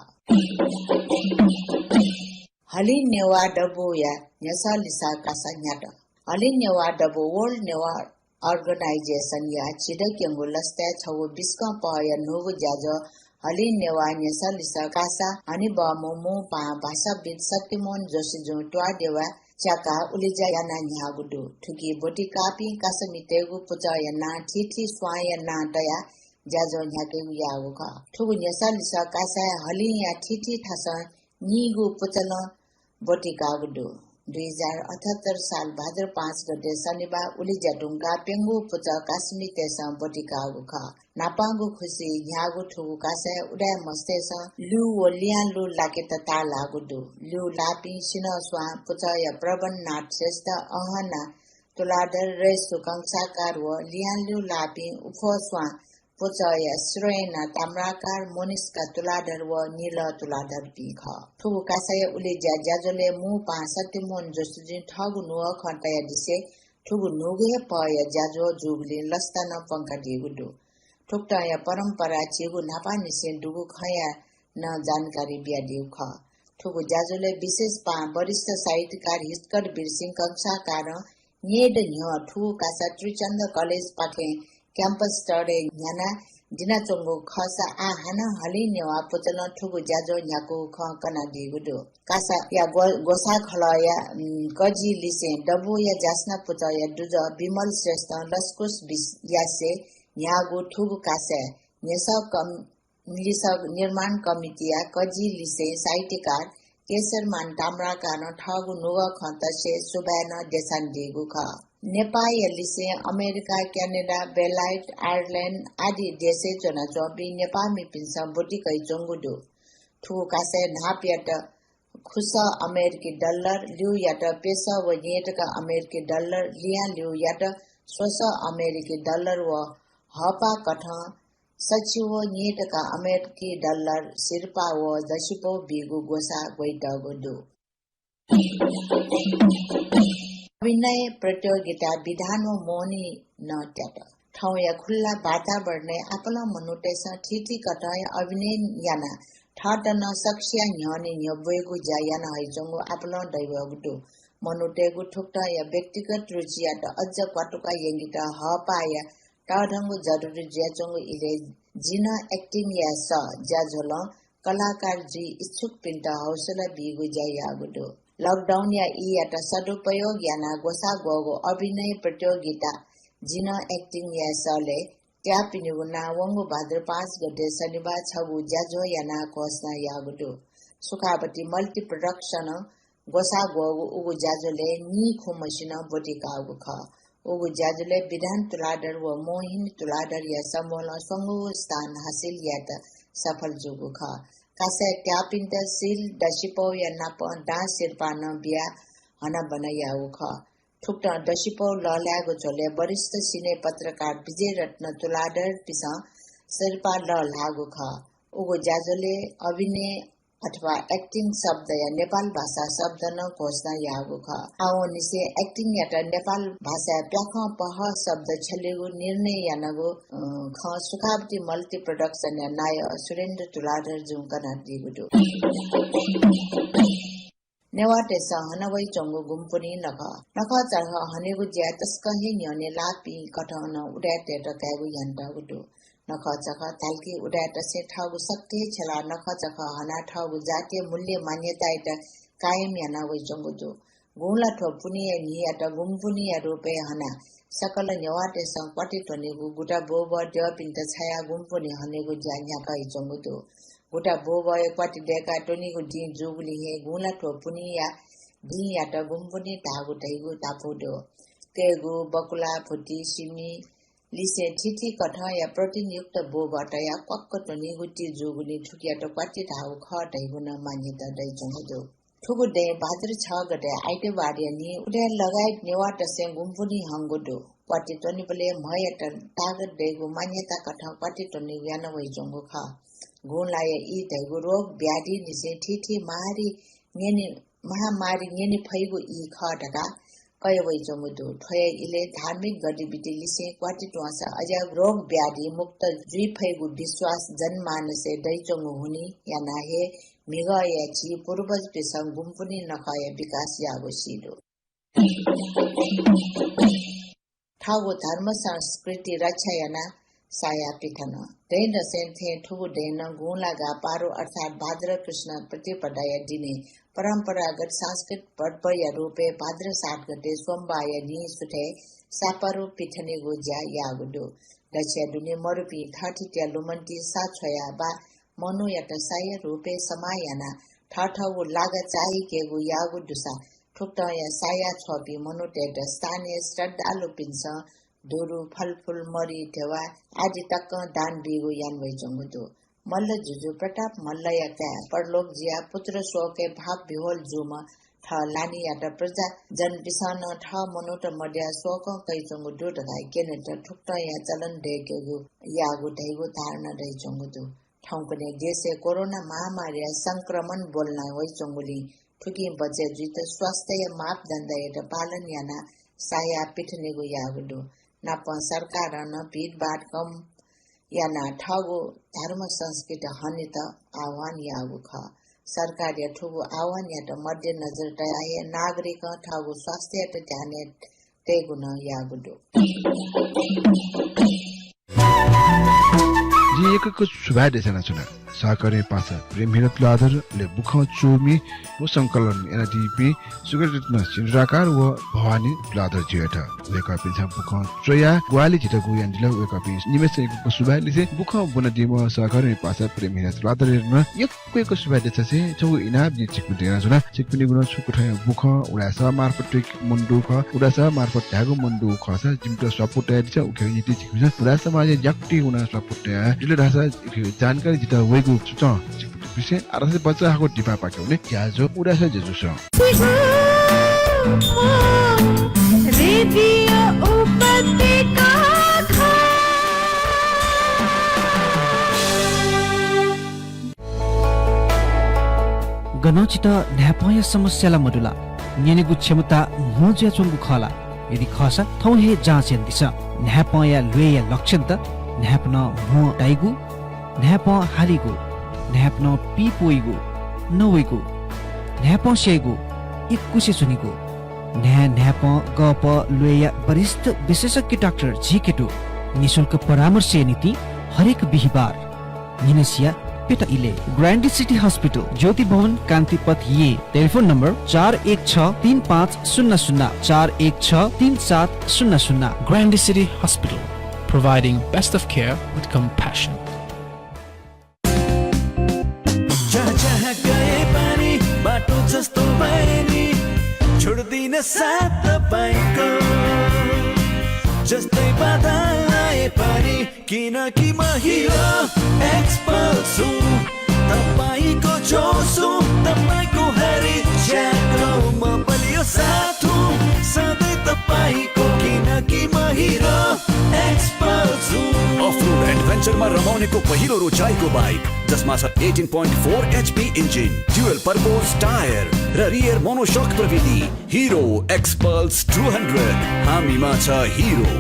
हलिं नेवाः दबूया न्ह्यसः लिसः कासा न्ह्यात। हलिं नेवाः दबू World Newah Organization या झिदँ क्यंगु लसताय् छगू बिस्कं पहःया न्हूगु ज्याझ्वः हलिं नेवाः न्ह्यसः लिसः कासा हनेबहःम्ह मू पाहां भाषाविद् सत्यमोहन जोशीजुं त्वाःदेवा च्याकाः उलेज्या यानाः न्ह्याःगु दु। थुकी ब्वति काःपिं कासामितय्गु पुचःया नां थीथी स्वांया नां तयाः ज्याझ्वः न्ह्याकेगु याःगु खः। थुगु न्ह्यसः लिसः कासाय् हलिंया थीथी थासं नीगू पुचलं ब्वति काःगु दु। दुई हजार अठहत्तर साल भाद्र पाँच गते शनिबाः उलेज्या धुंकाः प्यंगू पुचः कासामितय्सं ब्वति काःगु खः। न्हापांगु खुसि न्ह्याःगु थुगु कासाय् उदाय् मस्तय्सं ल्यू व लियां लू लाकेत ताःलाःगु दु। ल्यू लाःपिं सिन्हःस्वां पुचःया प्रबन्धनाथ श्रेष्ठ, अहना तुलाधर, रयेसु कंसाकार व लियां ल्यू लाःपिं उफःस्वां पुचःया श्रेयना ताम्राकार, मोनिष्का तुलाधर व नीलः तुलाधरपिं खः। थुगु कासाया उलेज्या ज्याझ्वलय् मू पाहां सत्यमोहन जोशीजुं थःगु नुगः खँ तयादिसे थुगु न्हूगु हे पहःया ज्याझ्वः जूगुलिं लसता नं प्वंकादीगु दु। थुकथंया परम्परा झीगु न्हापांनिसें दुगु खँया नं जानकारी बियादीगु खः। थुगु ज्याझ्वलय् विशेष पाहां वरिष्ठ साहित्यकार हितकर वीरसिंह कंसाकारं न्यय्दँ न्ह्यः थुगु कासा त्रिचन्द्र कलेजपाखें campus स्तरय् न्ह्यानाः दिनाच्वंगु खःसा आः हानं हलिं नेवाः पुचलं थुगु ज्याझ्वः न्ह्याकूगु खँ कनादीगु दु। कासाया ग्व-, ग्वसाः खलःया, उम्, कजि लिसें दबूया ज्यासना पुचःया दुजः विमल श्रेष्ठं लसकुस बिस-, यासें न्ह्याःगु थुगु कासाय् न्ह्यसः कम-, लिसः निर्माण कमिटीया कजि लिसें साहित्यकार केशरमान ताम्राकारं थःगु नुगः खँ तसें सुभाय् नं देछानादीगु खः। नेपाःया लिसें अमेरिका, क्यानाडा, बेलायत, आयरल्याण्ड आदि देशय् च्वनाच्वंपिं नेपाःमिपिन्सं ब्वति कयाच्वंगु दु। थुगु कासाय् न्हापायात खुसः अमेरिकी डलर, ल्यूयात प्यसः व न्यय्तका अमेरिकी डलर, लियां ल्यूयात स्वसः अमेरिकी डलर व हःपाः कथं सछि व न्यय्तका अमेरिकी डलर सिरपाः व दसिपौ बीगु ग्वसाः ग्वयातःगु दु। अभिनय प्रतियोगिता विधान व मोहनी नं त्यात। थौंया खुल्ला वातावरणय् आपालं मनूतय्सं थीथी कथंया अभिनय यानाः थःत नं सकसिया न्ह्यःने न्ह्यब्वयेगु ज्या याना हइच्वंगु आपालं दय्वःगु दु। मनूतय्गु थुकथंया व्यक्तिगत रुचियात अझ क्वातुका यंकेत हःपाःया तःधंगु जरुरी जुयाच्वंगु इलय् जिं नं acting याये सः ज्याझ्वलं कलाकार जुइ इच्छुकपिन्त हौसला बीगु ज्या याःगु दु। Lockdown या ईयात सदुपयोग यानाः ग्वसाः ग्वःगु अभिनय प्रतियोगिता जिं नं acting याये सःलय् त्याःपिनिगु नां वंगु भाद्र पाँच गते शनिबाः छगू ज्याझ्वः यानाः घोषणा याःगु दु। सुखावती Multi Production ग्वसाः ग्वःगु उगु ज्याझ्वलय् नीखुम्हसिनं ब्वति काःगु खः। उगु ज्याझ्वलय् विधान तुलाधर व मोहिनी तुलाधरया समूहलं स्वंगूगु स्थान हासिल यायेत सफल जूगु खः। कासाय् त्याःपिन्त सिल, दसिपौया नापं दां सिरपाः नं बियाः हनाबना याःगु खः। थुकथं दसिपौ लःल्हायेगु झ्वलय् वरिष्ठ सिने पत्रकार विजयरत्न तुलाधरपिसं सिरपाः लःल्हाःगु खः। उगु ज्याझ्वलय् अभिनय अथवा acting शब्दया नेपाल भाषा शब्द नं घोषणा याःगु खः। आवंनिसें acting यात नेपाल भाषाय् प्याखं पहः शब्द छ्यलेगु निर्णय यानागु, अ, खँ सुखावती Multi Production या नायः सुरेन्द्र तुलाधरजुं कनादीगु दु। नेवाःतय्सं हना वइच्वंगु गुँपुन्हि नखः। नखःचखः हनेगु ज्याय् तसकं हे न्ह्यःने लाःपिं कथं नं उदाय्‌तय्त कायेगु न्ह्यथनातःगु दु। नखःचखः धाल कि उदाय्‌तय्सं थःगु शक्ति हे छ्यलाः नखःचखः हनाः थःगु जातीय मूल्य मान्यतायात कायम याना वइच्वंगु दु। गुंला थ्व पुन्हिया न्हियात गुम्पुन्हिया रूपय् हनाः सकल नेवाःतय्‌सं क्वाति त्वनेगु गुता ब्वःब्वः द्यःपिन्त छायाः गुम्पुन्हि हनेगु ज्या न्ह्याका वइच्वंगु दु। गुता ब्वःब्वःया क्वाति दय्‌का त्वनीगु दिं जूगुलिं हे गुंला थ्व पुन्हिया दिंयात गुम्पुन्हि धाःगु धइगु धापू दु। कय्‌गू, बकुला, भुति, सिमि, लिसें थीथी कथंया प्रोटिनयुक्त ब्वःब्वः तयाः क्वाक्क त्वनीगु ति जूगुलिं थुकियात क्वाति धाःगु खः धइगु नं मान्यता दइच्वंगु दु। थुगु दँय् भाद्र छ गते आइतबारया निं उदय लगायत नेवाःतय्‌सं गुम्पुन्हि हंगु दु। क्वाति त्वनीबलय् म्हयात तागत दइगु मान्यता कथं क्वाति त्वनेगु याना वइच्वंगु खः। गुंलाया ई धइगु रोग व्याधिनिसें थीथी महारी न्यने, महामारी न्यने फइगु ई खः धकाः कया वइच्वंगु दु। थ्वया इलय् धार्मिक गतिविधि लिसें क्वाति त्वंसा अज्याःगु रोग व्याधि मुक्त जुइ फइगु विश्वास जनमानसय् दइच्वंगु हुनिं यानाः हे म्हिगःया झी पूर्वजपिन्सं गुम्पुन्हि नखःया विकास याःगु सी दु। थःगु धर्म संस्कृति रक्षा यानाः सायाः पिथन। दँय्‌दसय् थें थुगु दँय् नं गुंला गाःपारु अर्थात् भाद्र कृष्ण प्रतिपदाया दिनय् परम्परागत सांस्कृतिक पर्वया रूपय् भाद्र सात गते सोमबाःया निं सुथय् सापारु पिथनेगु ज्या याःगु दु। दच्छिया दुने मरुपिं थःथितिया लुमन्ति सा छ्वयाः वा मनूयात साया रूपय् समाः यानाः थःथःगु लागा चाःहिकेगु याःगु दुसा थुकथंया साया छ्वःपिं मनूतय्‌त स्थानीय श्रद्धालुपिन्सं दुरु, फलफुल, मरि, ध्यवा आदि तकं दान बीगु याना वइच्वंगु दु। मल्ल जुजु प्रताप मल्लया काय् परलोक जुयाः पुत्र शोकय् भाव विह्वल जूम्ह थः लानियात प्रजाजनपिन्सं नं थः मनूत मदयाः शोकं कयाच्वंगु दु धकाः क्यनेत थुकथंया चलन दय्‌केगु याःगु धइगु धारणा दइच्वंगु दु। थौंकन्हय् देशय् कोरोना महामारीया संक्रमण ब्वलना वइच्वंगुलिं थुकिं बचय् जुइत स्वास्थ्यया मापदण्डयात पालन यानाः सायाः पिथनेगु याःगु दु। नापं सरकारं नं भिडभाड कम यानाः थःगु धर्म संस्कृति हनेत आह्वान याःगु खः। सरकारया थुगु आह्वानयात मध्यनजर तयाः हे नागरिकं थःगु स्वास्थ्ययात ध्यानय् तयेगु नं याःगु दु। जिं यक्व यक्व सुभाय् देछानाच्वना। सहकर्मी पासा प्रेमहिरा तुलाधर, अले बुखँ च्वमि व संकलन यानादीपिं सुगतरत्न सिन्दुराकार व भवानी तुलाधर ज्यूयात। वय्‌कःपिन्सं बुखँ च्वयाः ग्वाहालि झीत यानादिल। वय्‌कःपिं निम्हय्‌सित यक्व यक्व सुभाय् लिसें बुखँ ब्वनादीम्ह सहकर्मी पासा प्रेमहिरा तुलाधरयात नं यक्व यक्व यक्व यक्व सुभाय् देछासें छगू इनाप जिं छिकपिन्त यानाच्वना। छिकपिनिगु नं छुं कथंया बुखँ उदाय् सः मार्फत त्वयेके मन दुगु खः, उदाय् सः मार्फत धायेगु मन दुगु खःसा जिमित स्वापू तयादिसँ। उकिया निंतिं छिकपिन्सं उदाय् समाजय् ज्याकुति वनाः स्वापू तयादिल धाःसा उकिया जानकारी जितः वइगु सुचं छिकपिन्त बिसें आः धाःसा भचा हाकु दिपापाखे वने ज्याझ्वः उदाय् सः ज्याझ्वलय्। रेडियो उपत्यका खः। गनं छितः न्हाय्पंया समस्या ला मदु ला? न्यनेगु क्षमता म्हो जुयाच्वंगु खः ला? यदि खःसा थौं हे जाँच यानादिसँ। न्हाय्पंया ल्वय्‌या लक्षणत न्हाय्पनं म्हो ताइगु, न्हाय्पं हालीगु, न्हाय्पनं पीप वइगु, नवइगु, न्हाय्पं स्याइगु, इकुसे च्वनीगु। न्हाय् न्हाय्पं गःपः ल्वय्‌या वरिष्ठ विशेषज्ञ डाक्टर झीके दु। निशुल्क परामर्शया निंतिं हरेक बिहिबार न्हिनसिया प्यता इलय्। ग्रान्डी सिटी हस्पिटल, ज्योति भवन, कान्तिपथ, येँ। टेलिफोन नम्बर चार एक छ तीन पाँच शून्य शून्य, चार एक छ तीन सात शून्य शून्य। Grande City Hospital, providing best of care with compassion. जहाँ जहाँ गए पनि बाटो जस्तो भए नि, छोड्दिन साथ तपाईँको। जस्तै बाधा आए पनि, किनकि म हिरो एक्सपल्स हुँ। तपाईँको जोस हुँ, तपाईँको हरेक च्याकमा बलियो साथ हुँ, सधैँ तपाईँको, किनकि म हिरो एक्सपल्स हुँ। अफ रोड एडभेन्चरमा रमाउनेको पहिलो रोचाइको बाइक, जसमा छ eighteen point four H P engine, dual purpose tyre र रियर मोनोसक प्रविधि। हिरो एक्सपल्स टू हन्ड्रेड, हामीमा छ हिरो।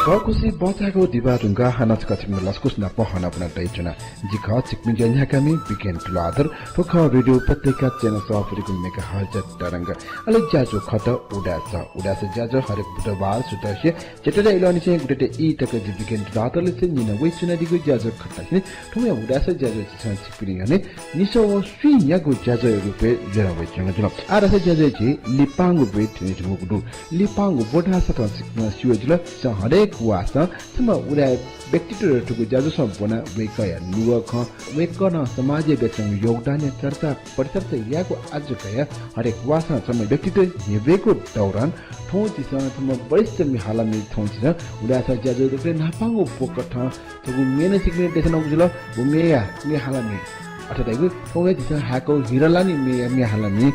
खःगु खुसि बचाःगु दिबा धुंकाः हानं छकः छिकपिनि लसकुस नाप हनाबना तयाच्वना। जि खः छिकपिनि ज्या न्ह्याकामि बिकेन तुलाधर। थ्व खः रेडियो उपत्यका च्यानल सवापुरीगु मेगाहर्ज तरंग। अले ज्याझ्वः खः उदाय् सः। उदाय् सः ज्याझ्वः हरेक बुधबार सुथसिया च्याताया इलंनिसें गुताया ई तक जि बिकेन तुलाधरलिसे न्यना वयाच्वनादीगु ज्याझ्वः खः। थौंया उदाय् सः ज्याझ्वः झीसं छिकपिनि न्ह्यःने निसः व स्वीन्यागू ज्याझ्वःया रुपय् ज्वना वयाच्वनागु जुल। आः धाःसा ज्याझ्वःय् झी लिपांगु ब्वय् थ्यनेधुंगु दु। लिपांगु ब्व धाःसा थन छिकपिन्सं स्यू हे जुल, झीसं हरेक वाःसं छम्ह उदाय् व्यक्तित्वयात थुगु ज्याझ्वलय् ब्वनाः वय्कःया नुगः खँ, वय्कलं समाजय् बियाच्वंगु योगदानया चर्चा परिचर्चा यायेगु आज्जु कयाः हरेक वाःसं छम्ह व्यक्तित्व न्ह्यब्वयेगु दौरान थौं झीसं छम्ह वरिष्ठ म्ये हालामि थौं झीसं उदाय् सः ज्याझ्वः दकलय् न्हापांगु ब्व कथं थुगु म्ये नं छिकपिनि देछानागु जुल। व म्येया, म्ये हालामि अथे धइगु थौं हे झीसं हाय्कूगु हिरालानी म्येया म्ये हालामि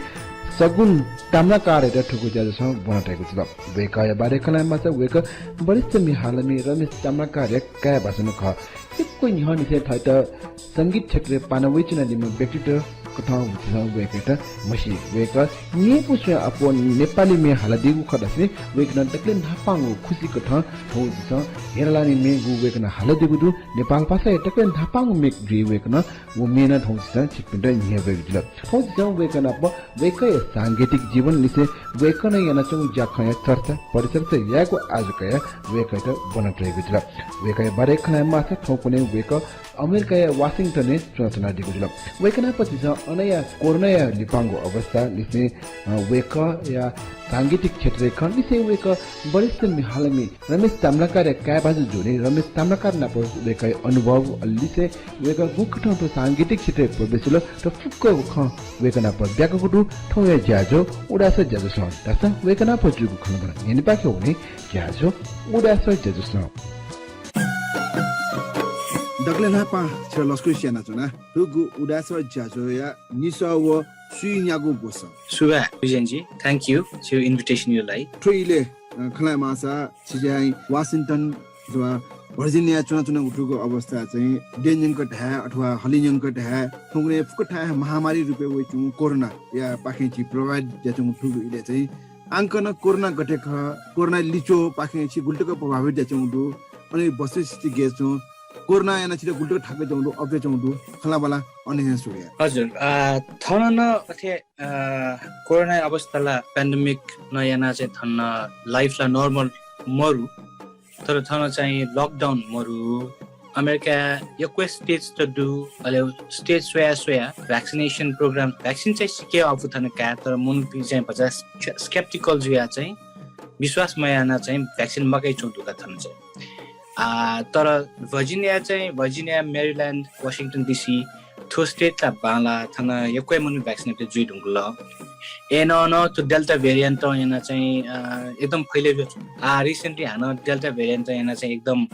सगुन ताम्राकारयात थुगु ज्याझ्वलय् ब्वना तयागु जुल। वय्कःया बारे खँ ल्हायेमाःसा वय्कः वरिष्ठ म्ये हालामि रमेश ताम्राकारया काय् भाजु नं खः। यक्व न्ह्यःनिसें थःत संगीत क्षेत्रय् पाना वयाच्वनादीम्ह व्यक्तित्व कथं झीसं वय्कःयात म्हसी। वय्कः न्यय्पु स्वयां अप्वः नेपाली म्ये हालादीगु खः धाःसा वय्कलं दकलय् न्हापांगु खुसि कथं थौं झीसं हिरालानी म्ये गु वय्कलं हालादीगु दु। नेपाल भाषाया दकलय् न्हापांगु म्ये जुयाः वय्कलं व म्ये नं थौं झीसं छिकपिन्त न्ह्यब्वयेगु जुल। थौं झीसं वय्कः नाप वय्कःया सांगीतिक जीवन लिसें वय्कलं यानाच्वंगु ज्याखँया चर्चा परिचर्चा यायेगु आज्जु कयाः वय्कःयात ब्वना तयागु जुल। वय्कःया बारे खँ ल्हायेमाःसा थौंकन्हय् वय्कः अमेरिकाया वाशिंटनय् च्वनाच्वनादीगु जुल। वय्कः नाप झीसं अनया कोरोनाया लिपांगु अवस्था लिसें, अ, वय्कःया सांगीतिक क्षेत्रय् खँ लिसें वय्कः वरिष्ठ म्ये हालामि रमेश ताम्राकारया काय् भाजु जुलिं रमेश ताम्राकार नाप वय्कःया अनुभव लिसें वय्कः गुकथं थ्व सांगीतिक क्षेत्रय् प्रवेश यात, थ्व फुक्क खँ वय्कः नाप ब्याकागु दु। थौंया ज्याझ्वः उदाय् सः ज्याझ्वलय् धाःसा वय्कः नाप जूगु खँल्हाबल्हा न्यनेपाखे वने। ज्याझ्वः उदाय् सः ज्याझ्वलय्। दकलय् न्हापां छितः लसकुस यानाच्वना। थुगु उदाय् सः ज्याझ्वःया निसः व स्वीन्यागू ब्वसः। सुभाय् विजयजी, thank you छिगु invitation या लागि। थ्व इलय्, अ, खँ ल्हायेमाःसा छिं चाहिँ वाशिंटन अथवा भर्जिनियाय् च्वनाच्वनागु थुगु अवस्था चाहिँ द्यने यंक धाये अथवा हलिं यंक धाये, थौंकन्हय् फुक्क थाय् महामारी रुपय् वयाच्वंगु कोरोनाया पाखें छिं प्रभावित जुयाच्वंगु थुगु इलय् चाहिँ आंकनं कोरोना गथे खः, कोरोना लिच्वः पाखें छिं गुलि तक प्रभावित जुयाच्वंगु दु, अन वस्तुस्थिति गय् च्वं, कोरोनां यानाः छितः गुलि तक थाकुयाच्वंगु दु, अप्वयाच्वंगु दु, खँल्हाबल्हा अन हे सुरु याये। हजुर, अ, थन नं अथे, अ, कोरोना अवस्था ला, pandemic नं यानाः चाहिँ थन life ला normal मरु, तर थन चाहिँ lockdown मरु, अमेरिकाय् यक्व states त दु, अले state स्वया स्वया vaccination program, vaccine चाहिँ सिके अःपु थन काये, तर मनूपिं चाहिँ भचा स्के-, skeptical जुयाः चाहिँ विश्वास मयानाः चाहिँ vaccine मकाइच्वंगु दु का थन चाहिँ। आ, तर भर्जिनिया चाहिँ, भर्जिनिया, मेरिल्यान्ड, वाशिंटन डिसी, थ्व state ला बांलाः थन यक्व हे मनूपिं vaccine जुइधुंकल। अय्नं नं थ्व Delta variant यानाः चाहिँ, अ, एकदम फैले जुयाच्वं। आ, recently हानं Delta variant यानाः चाहिँ एकदम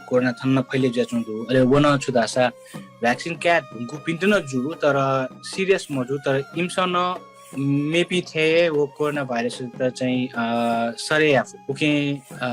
कोरोना थन नं फैले जुयाच्वंगु दु। अले व नं छु धाःसा vaccine काये धुंकूपिन्त नं जू, तर serious मजू, तर इमिसं नं मेपिं थें हे व कोरोना भाइरसयात चाहिँ, अ, सरे याये फु। उकिं, अ,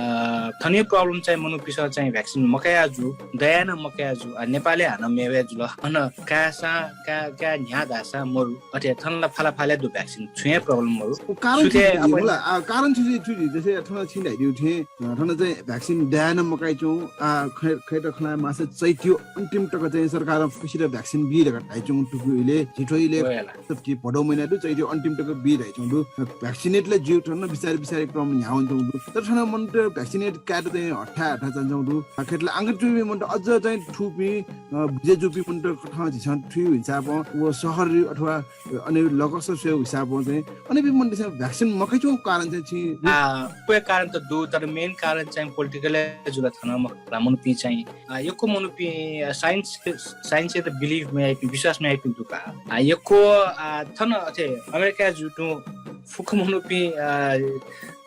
थनया problem चाहिँ मनूपिन्सं चाहिँ vaccine मकाया जू, दयानं मकाया जू। अ, नेपालय् हानं मेवय् जुल। अन काय्सां, का-, काये न्ह्याः धाःसां मरु। अथे थन ला फालाफाला दु vaccine, छुं हे problem मरु। व कारण सुथे छु जुइ, अपन- होला, आ, कारण छु जुइ, छु जुइ, जसे थन छिं धयादिउ थें, अ, थन चाहिँ vaccine दयानं मकाइच्वं, आ, खै-, खय्त खँ ल्हायेमाःसा चैतियो अन्तिम तक चाहिँ सरकारं फुक्कसित vaccine बी धकाः धाइच्वंगु थुगु इलय्, झी थ्व इलय् वयला। सप्ति भदौ महिना दु, चैतियो अन्तिम तक बी धाइच्वंगु दु। Vaccinate ला जुइ थन बिस्तारै बिस्तारै क्रम न्ह्यावंच्वंगु दु। तर थन मनूत vaccinate कायेत चाहिँ हथाय् हथाय् जानाच्वंगु दु। आ, खय्त ला आंकन च्वइपिं मनूत अझ चाहिँ थुपिं, अ, बुझे जूपिं मनूत कथं झीसं थुइगु हिसाबं व शहर अथवा अन लगस स्वयेगु हिसाबं चाहिँ अन बी मनूतय्सं vaccine मकाइच्वंगु कारण चाहिँ छि आ, व हे कारण त दु, तर main कारण चाहिँ political हे जुल थन मखु ला। मनूपिं चाहिँ, आ, यक्व मनूपिं, आ, science, science-यात believe मयाइपिं, विश्वास मयाइपिं दु का। आ, यक्व, आ, थन अथे अमेरिकाय् जूपिं फुक्क मनूपिं, आ,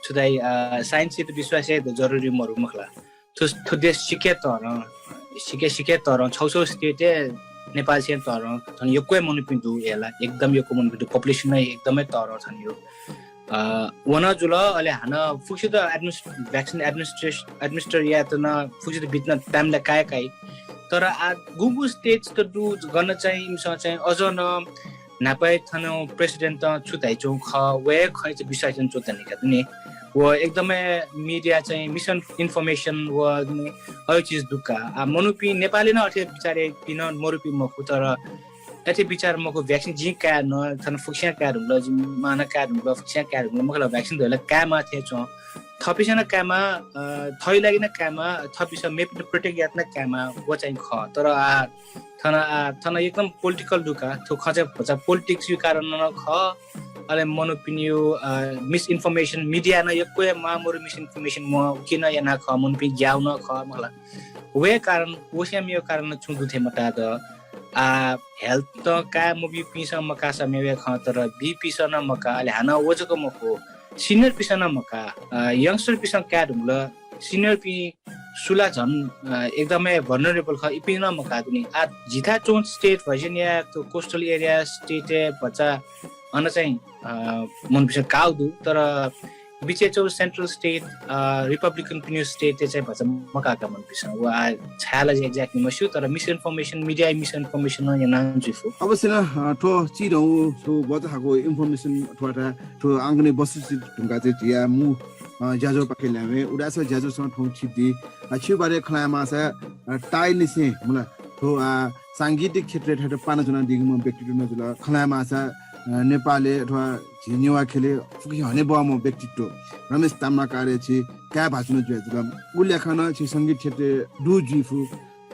छु धाइ, आ, science-यात विश्वास यायेत जरुरी मरु मखु ला। थ्व, थ्व देश सिके तःधं, सिके, सिके तःधं, छौ छौ state हे नेपालसें तःधं, थन यक्व हे मनूपिं दु, अय्ला एकदम यक्व मनूपिं दु, population नं एकदम हे तःधं थन यो। अ, व नं जुल, अले हानं फुक्कसित administ-, vaccine administration, administer यायेत नं फुक्कसित बियात नं time ला काये काइ। तर आ, गुगु states त दु, गन चाहिँ इमिसं चाहिँ अझ नं न्हापा हे थन president छु धाइच्वंगु खः, व हे खँ चाहिँ विश्वास यानाच्वंगु दनि का दुने। व एकदमै मिडिया चाहिँ मिसइन्फर्मेसन व अयो चिज दुक्का। आ, मनूपिं नेपाली नं अथे विचार याइपिं नं मरुपिं मखु, तर अथे विचार मखु, भ्याक्सिन जिं काये न, थन फुक्सियां काये धुंकल, जिं मां नं काये धुंकल, फुक्सियां काये धुंकल, मखु ला, भ्याक्सिन धइला कायेमा थें च्वं। थःपिसं नं कायेमा, अ, थःपिसं मेपिन्त प्रोटेक्ट यात नं कायेमा, व चाहिँ खः। तर आ, थन, आ, थन एकदम पोलिटिकल दुका, थ्व खँ चाहिँ भचा पोलिटिक्स यु कारण नं खः। अले मनूपिनियु, अ, मिसइन्फर्मेसन, मिडिया नं यक्व हे मामरु मिसइन्फर्मेसन म, उकिं नं याना खः, मनूपिं ग्याउ नं खः, मखु ला। वे कारण, वस्यां मेव कारण नं छुं दु थें मता द। आ, हेल्थ त काये मबीपिंसं मकासा मेव हे खः, तर बीपिसं नं मका, अले हानं व जक मखु, सिनियरपिसं नं मका, अ, यंगस्टरपिसं काये धुंकल, सिनियरपिं सुला झन, अ, एकदमै भलनरेबल खः, इपिं नं मका दुनि। आ, जिथा च्वं स्टेट भर्जिनिया, त कोस्टल एरिया स्टेट हे भचा अन चाहिँ, अ, मनूपिसं काउ दु, तर बिचे च्वं सेन्ट्रल स्टेट, अ, रिपब्लिकन पिनियु स्टेट चाहिँ भचा मकाका मनूपिसं। व आ, छाय् ला exactly मस्यू, तर मिसइन्फर्मेसन, मिडिया मिसइन्फर्मेसन नं याना जुइफु। अवश्य नं, अ, थ्व चिधं व, थ्व बचाहाको इन्फर्मेसन अथवा थ्व आंकने बसु धुंका चाहिँ झिया मू, अ, ज्याझ्वः पाखे ल्यावे। उदास ज्याझ्वःसं थौं छिदी। अ, छिउ बारे खँ ल्हाये मासा, अ, ताइनिसें, मला, थ्व, अ, सांगीतिक क्षेत्रय् थथे पाना च्वनादीगु मू व्यक्तित्व नं जुल। खँ ल्हाये मासा, अ, नेपालय् अथवा झी नेवाः ख्यलय् फुक्क हनेबहःम्ह व्यक्तित्व रमेश ताम्राकारया छि काय् भाजु नं जुया जुल। उ ल्याखं नं छि संगीत क्षेत्रय् दु जुइफु।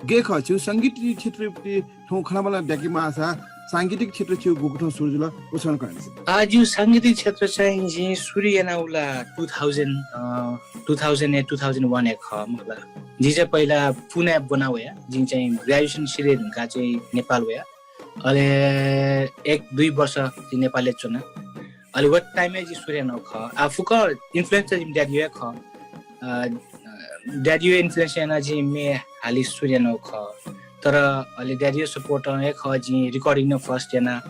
गय् खः, छिउ संगीत क्षेत्रय् थौं खँल्हाबल्हा ब्याके माःसा सांगीतिक क्षेत्र छिउ गुकथं सुरु जुल, व छन खँ ल्हानादिसँ। आ, जिउ सांगीतिक क्षेत्र चाहिँ जिं सुरु याना उला two thousand, अ, two thousand ए, two thousand one ए खः, मखु ला। जि चाहिँ पहिला पुनाय् ब्वना वया, जिं चाहिँ ग्रेजुएसन सिधये धुंका चाहिँ नेपाल वया। अले एक दुई वर्ष जि नेपालय् च्वना। अले व टाइमय् जि सुरु याना खः। आ, फुक्क इन्फ्लुएन्स चाहिँ जिमि ड्याडीया खः। अ, ड्याडीया इन्फ्लुएन्स याना जिं म्ये हाली सुरु याना खः। तर अले ड्याडीया सपोर्ट हे खः, जिं रिकर्डिङ नं फर्स्ट याना।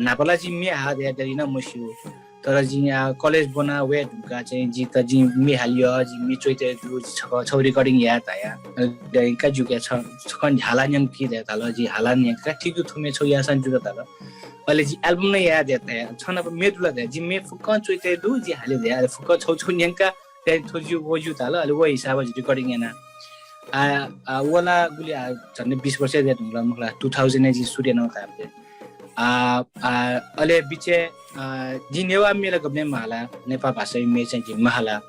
न्हापा ला जिं म्ये हा धया ड्याडी नं मस्यू। तर जिं आ, कलेज ब्वना वये धुंका चाहिँ जि त जिं म्ये हालिया, जिं म्ये च्वइते दु, जि छकः छौ रिकर्डिङ याये धया। अले ड्याडी का जुके छ, छकः हाला न्यंकी धया धाल, जि हाला न्यंका, ठीक दु, थ्व म्ये छौ याःसां जुल धाल। अले जि एल्बम नं याये धया धया, छ नाप म्ये दु ला धया, जि म्ये फुक्कं च्वइते दु, जि हाले धया, अले फुक्कं छौ छौ न्यंका, ड्याडी थ्व ज्यू, व ज्यू धाल, अले व हिसाबं जि रिकर्डिङ याना। आ, आ, व ला गुलि आ, झन्डै बीस वर्ष जुया धुंकल, मखु ला, two thousand ए जि सुरु याना धाःबलय्। आ, आ, अले बिचे, आ, जि नेवाः म्ये ला गबलें माला, नेपाल भाषा म्ये चाहिँ जि माला।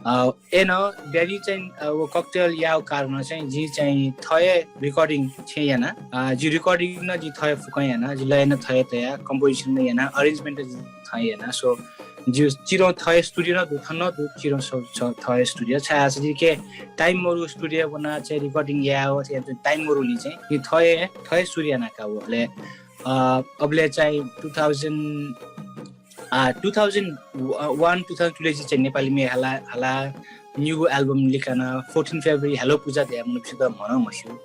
आ, अय्नं ड्याडी चाहिँ, आ, व ककटेल याउ कारण चाहिँ जि चाहिँ थः हे रिकर्डिङ छेँ याना। आ, जि रिकर्डिङ नं जि थः हे फुक्कं याना, जि लय नं थः हे तया, कम्पोजिसन नं याना, अरेन्जमेन्ट नं जि थः हे याना। So, जि चिधं थः हे स्टुडियो नं दु, थन नं दु, चिधं स-, स-, थः हे स्टुडियो। छाय् धाःसा जिके टाइम मरु स्टुडियो ब्वना चाहिँ रिकर्डिङ याउ, अथे याना टाइम मरुलिं चाहिँ जि थः हे, थः हे सुरु याना का व। अले, अ, अबलय् चाहिँ two thousand, आ, two thousand one, two thousand two ले जि चाहिँ नेपाली म्ये हाला, हाला, निगू एल्बम लिकाना, fourteen February हेलो पुजा धया मनूपिसं त म्हनं म्हस्यू।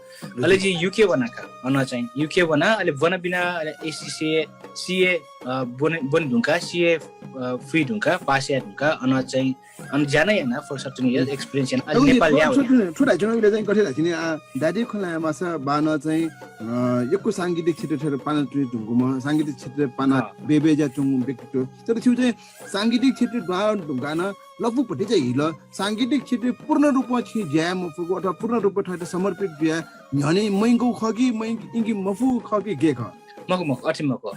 अले जि युके वना का, अन चाहिँ युके वना, अले ब्वना बिना, अले एससीए, सीए, अ, ब्वने, ब्वने धुंका, सीए, अ, फुइ धुंका, पास याये धुंका, अन चाहिँ, अन ज्या नं याना, for certain years experience याना, अले नेपाल ल्याउ। थ्व धाइच्वनागु चाहिँ गथे धाइच्वनी, आ, ड्याडी खँ ल्हाये मासा बान चाहिँ, अ, यक्व सांगीतिक क्षेत्र थेर पाना च्वने धुंकूम्ह, सांगीतिक क्षेत्र पाना बेबे ज्या च्वंगु व्यक्तित्व। तर छिउ चाहिँ सांगीतिक क्षेत्र द्वारा धुंकान लपु भतिचा हिल, सांगीतिक क्षेत्र पूर्ण रूपं छिं ज्या याये मफुगु अथवा पूर्ण रूपं थःत समर्पित जुया न्ह्यःने मयंकू खः कि मयंकी मफु खः कि गय् खः? मखु, मखु, अथे मखु। अ,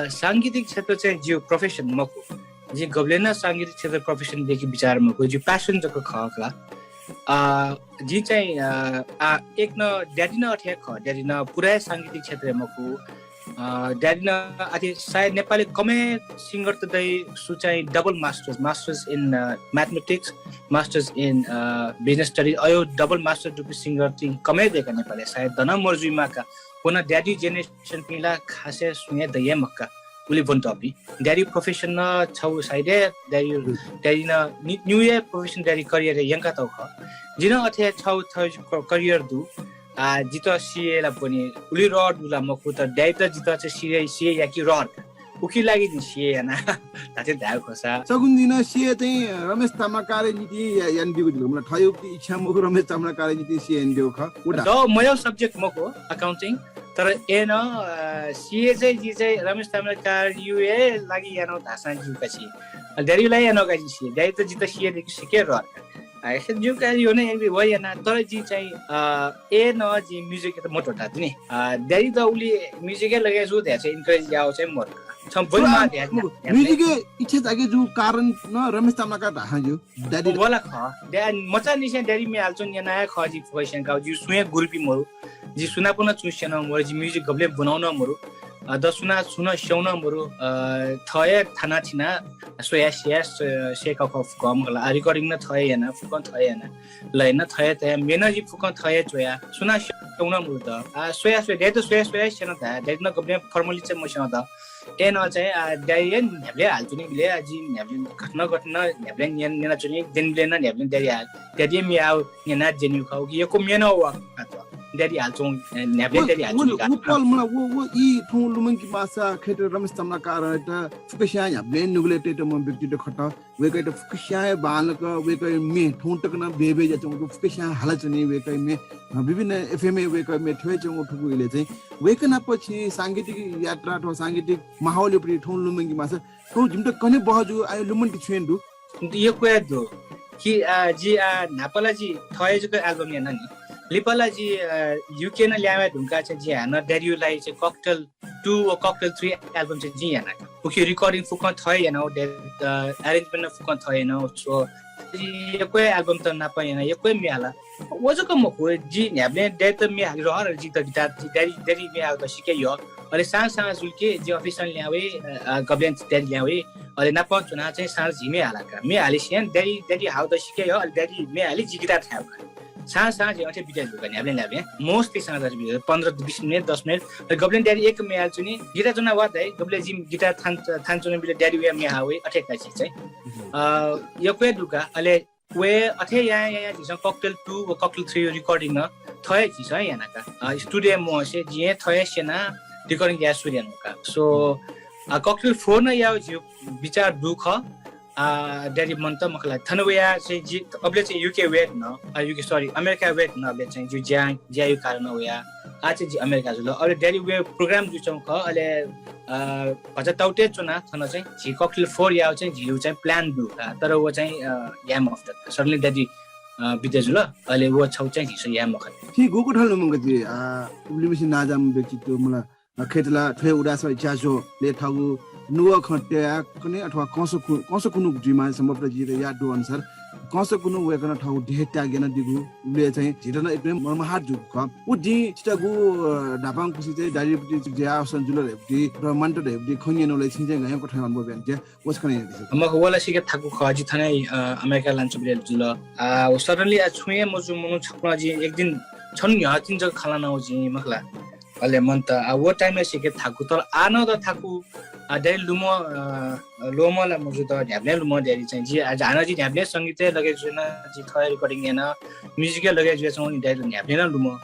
सांगीतिक क्षेत्र चाहिँ जिउ प्रोफेसन मखु। जिं गबलें नं सांगीतिक क्षेत्र प्रोफेसन देके बिचार मखु, जिउ प्यासन जक खः का। अ, जिं चाहिँ, अ, आ, एक नं ड्याडी नं अथे खः, ड्याडी नं पुरा सांगीतिक क्षेत्र मखु। अ, ड्याडी नं अथे सायद नेपाली कमे सिंगर त दइ, सु चाहिँ double masters, masters in, a, mathematics, masters in, a, business studies, अयो double master दुपिं सिंगर तिं कमे दय्‌का नेपाली, सायद दना मरु जुइमाका। व नं ड्याडी जेनेरेसन पिं ला खासय् सुं हे दइ हे मखुका। उलि ब्वने तःपिं। ड्याडी प्रोफेसन नं छौ सायद हे, ड्याडी, ड्याडी नं नि-, निउ हे प्रोफेसन ड्याडी करियर यंका तौ खः। जि नं अथे छौ, छौ क-, करियर दु। आ, जितः सीए ला ब्वने, उलि रहर दु ला मखु, तर ड्याडीत जितः चाहिँ सीए, सीए याकी रहर का। उकी लागि जिं सीए याना, धात्थें धायेगु खःसा। सगुन जिं नं सीए चाहिँ रमेश ताम्राकारया निंतिं या-, यानादीगु जुल। मला थःगु इच्छा मखु, रमेश ताम्राकारया निंतिं सीए यानादीगु खः। द मयौ सब्जेक्ट मखु, अकाउन्टिङ। तर अय्‌नं, अ, सिए चाहिँ जि चाहिँ रमेश ताम्राकारया लागि यानागु धाःसां ज्यू का छि। अ, ड्याडीया लागि यानागु का जि सिए। ड्याडी त जितः सिए धइगु सिक्क रः। अ, अय्‌सा ज्यू का, यु नो, एनी वे याना, तर जि चाहिँ, अ, अय्‌नं जि music-यात मत्वःता दु नि। अ, ड्याडी त उलि music-य् लगे जू धयाः चाहिँ encourage याःगु चाहिँ मरु का। छं बलि माः धयाः music-य् इच्छा जागे जू कारण नं रमेश ताम्राकार धाःसां ज्यू। ड्याडी वला खः। ड्या-, मचांनिसें ड्याडी म्ये हालाच्वने याना हे खः जि फुक्कसियां का। जि सुं हे गुरुपि मरु। जि सुनापं नं छुं स्यन मरु, जि music गबलें ब्वनागु नं मरु। अ, द सुनां छुं नं स्यू नं मरु। अ, थः हे थाना थिना स्वया स्यया, स्व-, स्यय्‌का खः फुक्कं मखु ला। आ, recording नं थः हे याना, फुक्कं थः हे याना। लय नं थः हे तया, म्ये नं जि फुक्कं थः हे च्वया। सुनां स्यू नं मरु द। आ, स्वया स्वया, ड्याडीत स्वया स्वया स्यन धा। ड्याडीत नं गबलें formally चाहिँ मस्यू द। अय्‌नं चाहिँ, आ, ड्याडी हे न्ह्याबलें हालाच्वनीबलय्, आ, जि न्ह्याबलें गथे न गथे नं न्ह्याबलें न्यन-, न्यनाच्वनी, द्यनीबलय् नं न्ह्याबलें ड्याडी हाल-, ड्याडी हे म्ये हाःगु न्यना द्यनीगु खः, उकिं यक्व म्ये नं वःगु का। ड्याडी हालाच्वंगु, अ, न्ह्याबलें व, ड्याडी व, हालाच्वंगु का। व पल मला, व, व ई थौं लुमंके माःसा खय्‌त रमेश ताम्राकारयात फुक्कसियां न्ह्याबलें नुगलय् तयेतःम्ह व्यक्तित्व खः। वय्‌कःयात फुक्कसियां हे बांलाक वय्‌कःया म्ये थौं तक नं बय्‌बय् जुयाच्वंगु दु, फुक्कसियां हालाच्वनी वय्‌कःया म्ये। अ, विभिन्न FM-य् वय्‌कःया म्ये थ्वयेच्वंगु थुगु इलय् चाहिँ वय्‌कः नाप छिं सांगीतिक यात्रा अथवा सांगीतिक माहौलया प्रति थौं लुमंके माःसा थौं जिमित कन्हय् बहःजूगु आः लुमंके छुं दु। यक्व हे दु। कि, अ, जि, अ, न्हापा ला जि थः हे जक album याना नि। लिपा ला जि, अ, UK नं ल्याहां वये धुंकाः चाहिँ जिं हानं ड्याडीया लागि चाहिँ Cocktail two व Cocktail three album चाहिँ जिं याना। उकिया recording फुक्कं थः हे याना, व ड्या-, अ, arrangement नं फुक्कं थः हे याना, व जि यक्व हे album त नाप याना, यक्व हे म्ये हाला। व जक मखु, जि न्ह्याबलें ड्याडीत म्ये हाले रः, जितः guitar, जि ड्याडी, ड्याडी म्ये हाःगु त सिक्क यः। अले साँझ साँझ जुल कि जि office नं ल्याहां वये, अ, अ, गबलें ड्याडी ल्याहां वये। अले नापं च्वनाः चाहिँ साँझ झी म्ये हाला का। म्ये हाले सियां ड्याडी, ड्याडी हाःगु त सिक्क यः, अले ड्याडी म्ये हाले जि guitar थाये का। साँझ साँझ अथे बिते जू का, न्ह्याबलें न्ह्याबलें। Mostly साँझ अथे बिते जू, पन्ध्र बिस मिनेट, दस मिनेट। अले गबलें ड्याडी यक्व म्ये हालाच्वनी, guitar च्वना वा धाइ, गबलें जिं guitar थान, थान च्वनाबलय् ड्याडी वयाः म्ये हाला वइ, अथे का जि चाहिँ। अ, यक्व हे दु का। अले व हे अथे यायां यायां झीसं Cocktail two व Cocktail three recording नं थः हे झीसं याना का। अ, studio-य् मवंसे जिं हे थः हे स्यनाः recording याये सुरु याना का। So, अ, Cocktail four नं यायेगु झीगु बिचाः दु खः। अ, ड्याडी मन्त मखु ला। थन वयाः चाहिँ जि अबलय् चाहिँ UK वये धुन, अ, UK, sorry, अमेरिका वये धुन अबलय् चाहिँ जि ज्या, ज्याया कारणं वयाः। आः चाहिँ जि अमेरिका जुल। अबलय् ड्याडी वये program जुयाच्वंगु खः। अले, अ, भचा ताःतय् च्वना थन चाहिँ झी Cocktail four यायेगु चाहिँ झीगु चाहिँ plan दु का, तर व चाहिँ, अ, याये मफुत। Suddenly ड्याडी, अ, बिदा जुल, अले व छगू चाहिँ झीसं याये मखन। थी गुगु थल मखु जि, अ, उबलिमछि नांजाःम्ह व्यक्तित्व मला, अ, खय्‌त ला थ्व हे उदास ज्याझ्वलय् थःगु नुगः खँ तयाः कने अथवा कंस कु-, कंस कुनु जुइमा सम्भवतः जितः याद दु अनुसार कंस कुनु वय्‌कलं थःगु देह त्याग यानादीगु उबलय् चाहिँ झीत नं एकदमै मर्माहत जूगु खः। व दिं छितःगु, अ, न्हापांगु खुसि चाहिँ ड्याडीपट्टि ज्या अवसान जुल धइपट्टि, र मन्त धइपट्टि खँ न्यनाबलय् छिं चाहिँ गय् कथं अनुभव यानादिया? व स खँ न्यनादिसँ। मखु, व ला सिक्क थाकु खः, जि थन हे, अ, अमेरिका लानाच्वंबलय् जुल। आ, व suddenly आ छुं हे मजू मनू छकलं जिं एक दिन छन्हु न्ह्यः तिनि जक खँ ल्हानागु जिं मखु ला। अले मन्त, आ, व time-य् सिक्क थाकु, तर आः नं द थाकु, आ, ड्याडी लुमं, अ, लुमं ला मजू द, न्ह्याबलें लुमं ड्याडी चाहिँ। जि, आ, हानं जि न्ह्याबलें संगीतय् लगे जुयाच्वन, जि थः हे recording याना, music-य् लगे जुयाच्वन, ड्याडी न्ह्याबलें नं लुमं।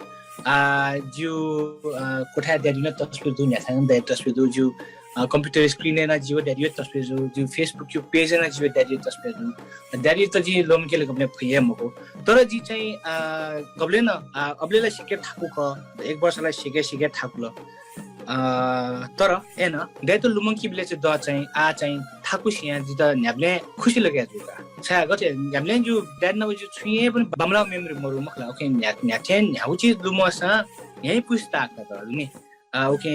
आ, जिगु, अ, कोठाय् ड्याडीया तस्बिर दु, न्ह्याथाय् नं ड्याडीया तस्बिर दु, जिगु, अ, computer screen-य् नं जिगु ड्याडीया तस्बिर दु, जिगु Facebook-या page-य् नं जिगु ड्याडीया तस्बिर दु। ड्याडी त जिं लुमंकेगु गबलें फइ हे मखु। तर जि चाहिँ, अ, गबलें नं, अ, अबलय् ला सिक्क थाकु खः, एक वर्ष ला सिक्क सिक्क थाकुल। अ, तर अय्‌नं ड्याडीत लुमंकीबलय् चाहिँ द चाहिँ, आः चाहिँ थाकुसियां जितः न्ह्याबलें खुसि लगे जू का। छाय् गथे न्ह्याबलें जू, ड्याडी नाप जू छुं हे पनि बांमलाःगु memory मरु मखु ला। OK, न्ह्या-, न्ह्याथें न्ह्यागु चिज लुमंसां न्ह्याइपुसे ताःगु का नि। अ, OK,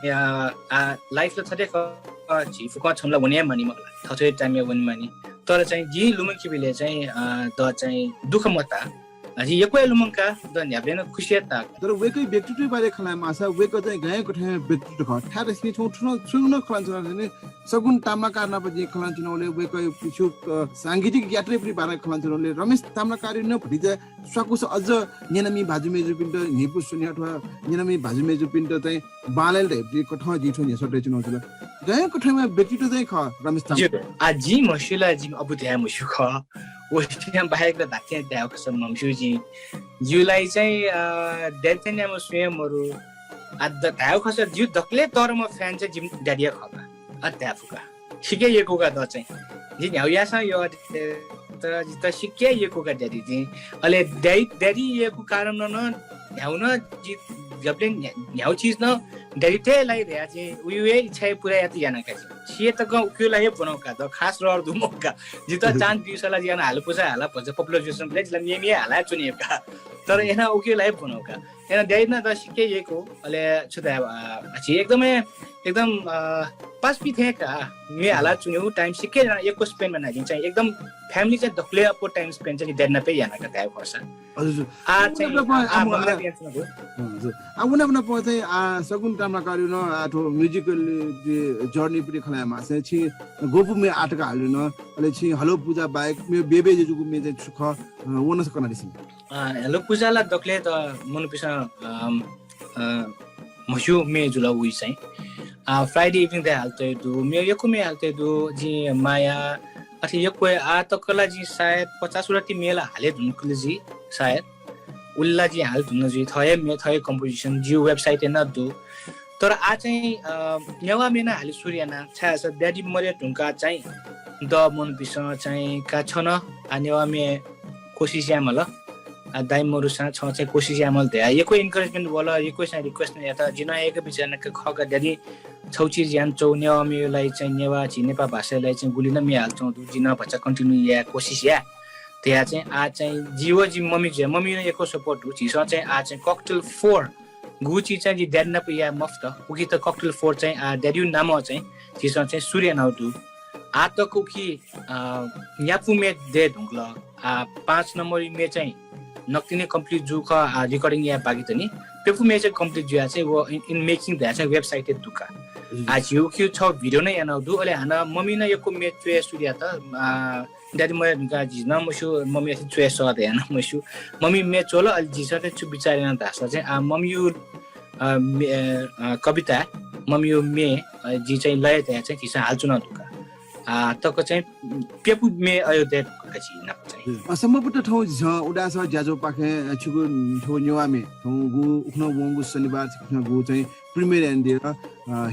अ, आ, life ला थथे खः, झी फुक्कं छन्हु ला वने हे मानि मखु ला, थःथः time-य् वने मानि। तर चाहिँ जिं लुमंकीबलय् चाहिँ, अ, द चाहिँ दुःख मताः। अ, जिं यक्व हे लुमंकाः द न्ह्याबलें नं खुसि हे ताः। तर वय्‌कःया व्यक्तित्वया बारे खँ ल्हाये माःसा वय्‌कः चाहिँ गय् कथंया व्यक्तित्व खः। थाय् धाःसा थौं थुलि नं खँ ल्हानाच्वना नि, सगुन ताम्राकार नाप जिं खँ ल्हानाच्वनाबलय् वय्‌कःया छु, अ, सांगीतिक यात्राया बारे खँ ल्हानाच्वनाबलय् रमेश ताम्राकारया नं भतिचा स्वाकुस अझ न्यनामि भाजु मय्‌जुपिन्त न्ह्यइपुसे च्वने अथवा न्यनामि भाजु मय्‌जुपिन्त चाहिँ बांलाइ धइपट्टि कथं जिं थ्व न्ह्यसः तयाच्वनागु जुल। गय् कथंम्ह व्यक्तित्व चाहिँ खः रमेश ताम्राकार। ज्यू। आ, जिं म्हस्यू ला जिमि अबु धाये म्हस्यू खः। व सिमा बाहेक ला धात्थें धायेगु खःसा म्हस्यू जिं। जिगु लागि चाहिँ, अ, ड्याडी चाहिँ न्याम्ह सुं हे मरु। आ, द-, धायेगु खःसा जिगु दकलय् तःधंम्ह fan चाहिँ जिमि ड्याडी हे खः का। अथे धाये फु का। सिक्क यय्‌कू का द चाहिँ। जि न्ह्यागु याःसां यः, तर जितः सिक्क यय्‌कू का ड्याडी जिं। अले ड्याडी, ड्याडी यय्‌कूगु कारणं नं न्ह्यागु नं जि जबले न्ह्याउ चिज न ड्याडीतय् लाइ धया चाहिँ उयो हे इच्छा हे पुरा यात याना का। सिए तक उकियो लाइ हे बनौ का द खास रहर दु मौका। जित चान्स दिउ सला जियान हाल पुसा हाला भन्छ पपुलर जुसन प्ले जिला मेमी हाला चुनियो का। तर एना उकियो लाइ हे बनौ का। एना ड्याडी न द सिक्के येको अले छु दा अछि एकदमै एकदम पासपी थे का। मे हाला चुनियो टाइम सिक्के एको स्पेन्ड बना दिन चाहिँ एकदम फ्यामिली चाहिँ दक्ले अपो टाइम स्पेन्ड चाहिँ ड्याडी न पे याना का दाइ खर्सा। हजुर। आ चाहिँ आ मम्मी यान चुनियो। हजुर। आ उना उना प चाहिँ आ सगुन ताम्राकार न आ थो म्युजिकल जर्नी पुरी खलाय मासे छि गोपु मे आटका हालु न अले छि हलो पूजा बाइक मे बेबे जेजुगु मे चाहिँ छुख वनस कना दिसिन। हेलो पूजाला दक्ले त मनपिसं म्हस्यु मे जुल उइ चाहिँ फ्राइडे इभिनिङ दे हालतै दु मे यक्व मे हालतै दु। जि माया अथे यक्व आ तकला जि सायद पचास वटा ति मेला हाले धुनकुले जि सायद उल्ला जि हाल धुन जुइ थय मे थय कम्पोजिसन जिउ वेबसाइट न दु। तर आ चाहिँ नेवा मे न हाले सुरु याना छाया स ड्याडी मरे धुंका चाहिँ द मनपिसं चाहिँ का छन आ नेवा मे कोसिस यामल। आ दाइ मरुसां छ चाहिँ कोसिस यामल धया यक्व इन्करेजमेन्ट वल यक्व चाहिँ रिक्वेस्ट न यात जिन एक बिचार न खका ड्याडी छौ चिज यान चौ नेवा मेलाई चाहिँ नेवा झी नेपाल भाषालाई चाहिँ गुलि न मे हाल चौ दु जिन भचा कन्टिन्यू या कोसिस या। धया चाहिँ आ चाहिँ जिव जि मम्मी जुया मम्मी न यक्व सपोर्ट दु झीसं चाहिँ आ चाहिँ ककटेल फोर गु चिज चाहिँ जि ड्याडी नाप या मफत उकी त ककटेल फोर चाहिँ आ ड्याडी नाम चाहिँ झीसं चाहिँ सुरु याना दु। आ तक उकी न्यापु मे दे धुंकल। आ पाँच नम्बर मे चाहिँ नकतिने कम्प्लिट जु ख आ रिकर्डिङ या बाकी तनि पेपु मे चाहिँ कम्प्लिट जुया चाहिँ व इन मेकिङ धया चाहिँ वेबसाइट दुका। आ झिउ क्यु छ भिडियो नै याना दु अले हाना मम्मी न यक्व मे चुया सुरु यात। ड्याडी मया धुंका जि न मस्यु मम्मी अथे चुया सह धया न मस्यु। मम्मी मे चोल अले जिसं चाहिँ छु बिचार याना धासा चाहिँ आ मम्मी कविता मम्मी मे जि चाहिँ लय धया चाहिँ झीसं हाल चुना धुका। आ तक चाहिँ पेपु मे अयो दे धुका जि नाप चाहिँ। असम्भवत थौ झ उदास ज्याजो पाखे छुगु थौ नेवा मे थौ गु उखन वंगु शनिबार छुगु चाहिँ प्रिमियर एन्ड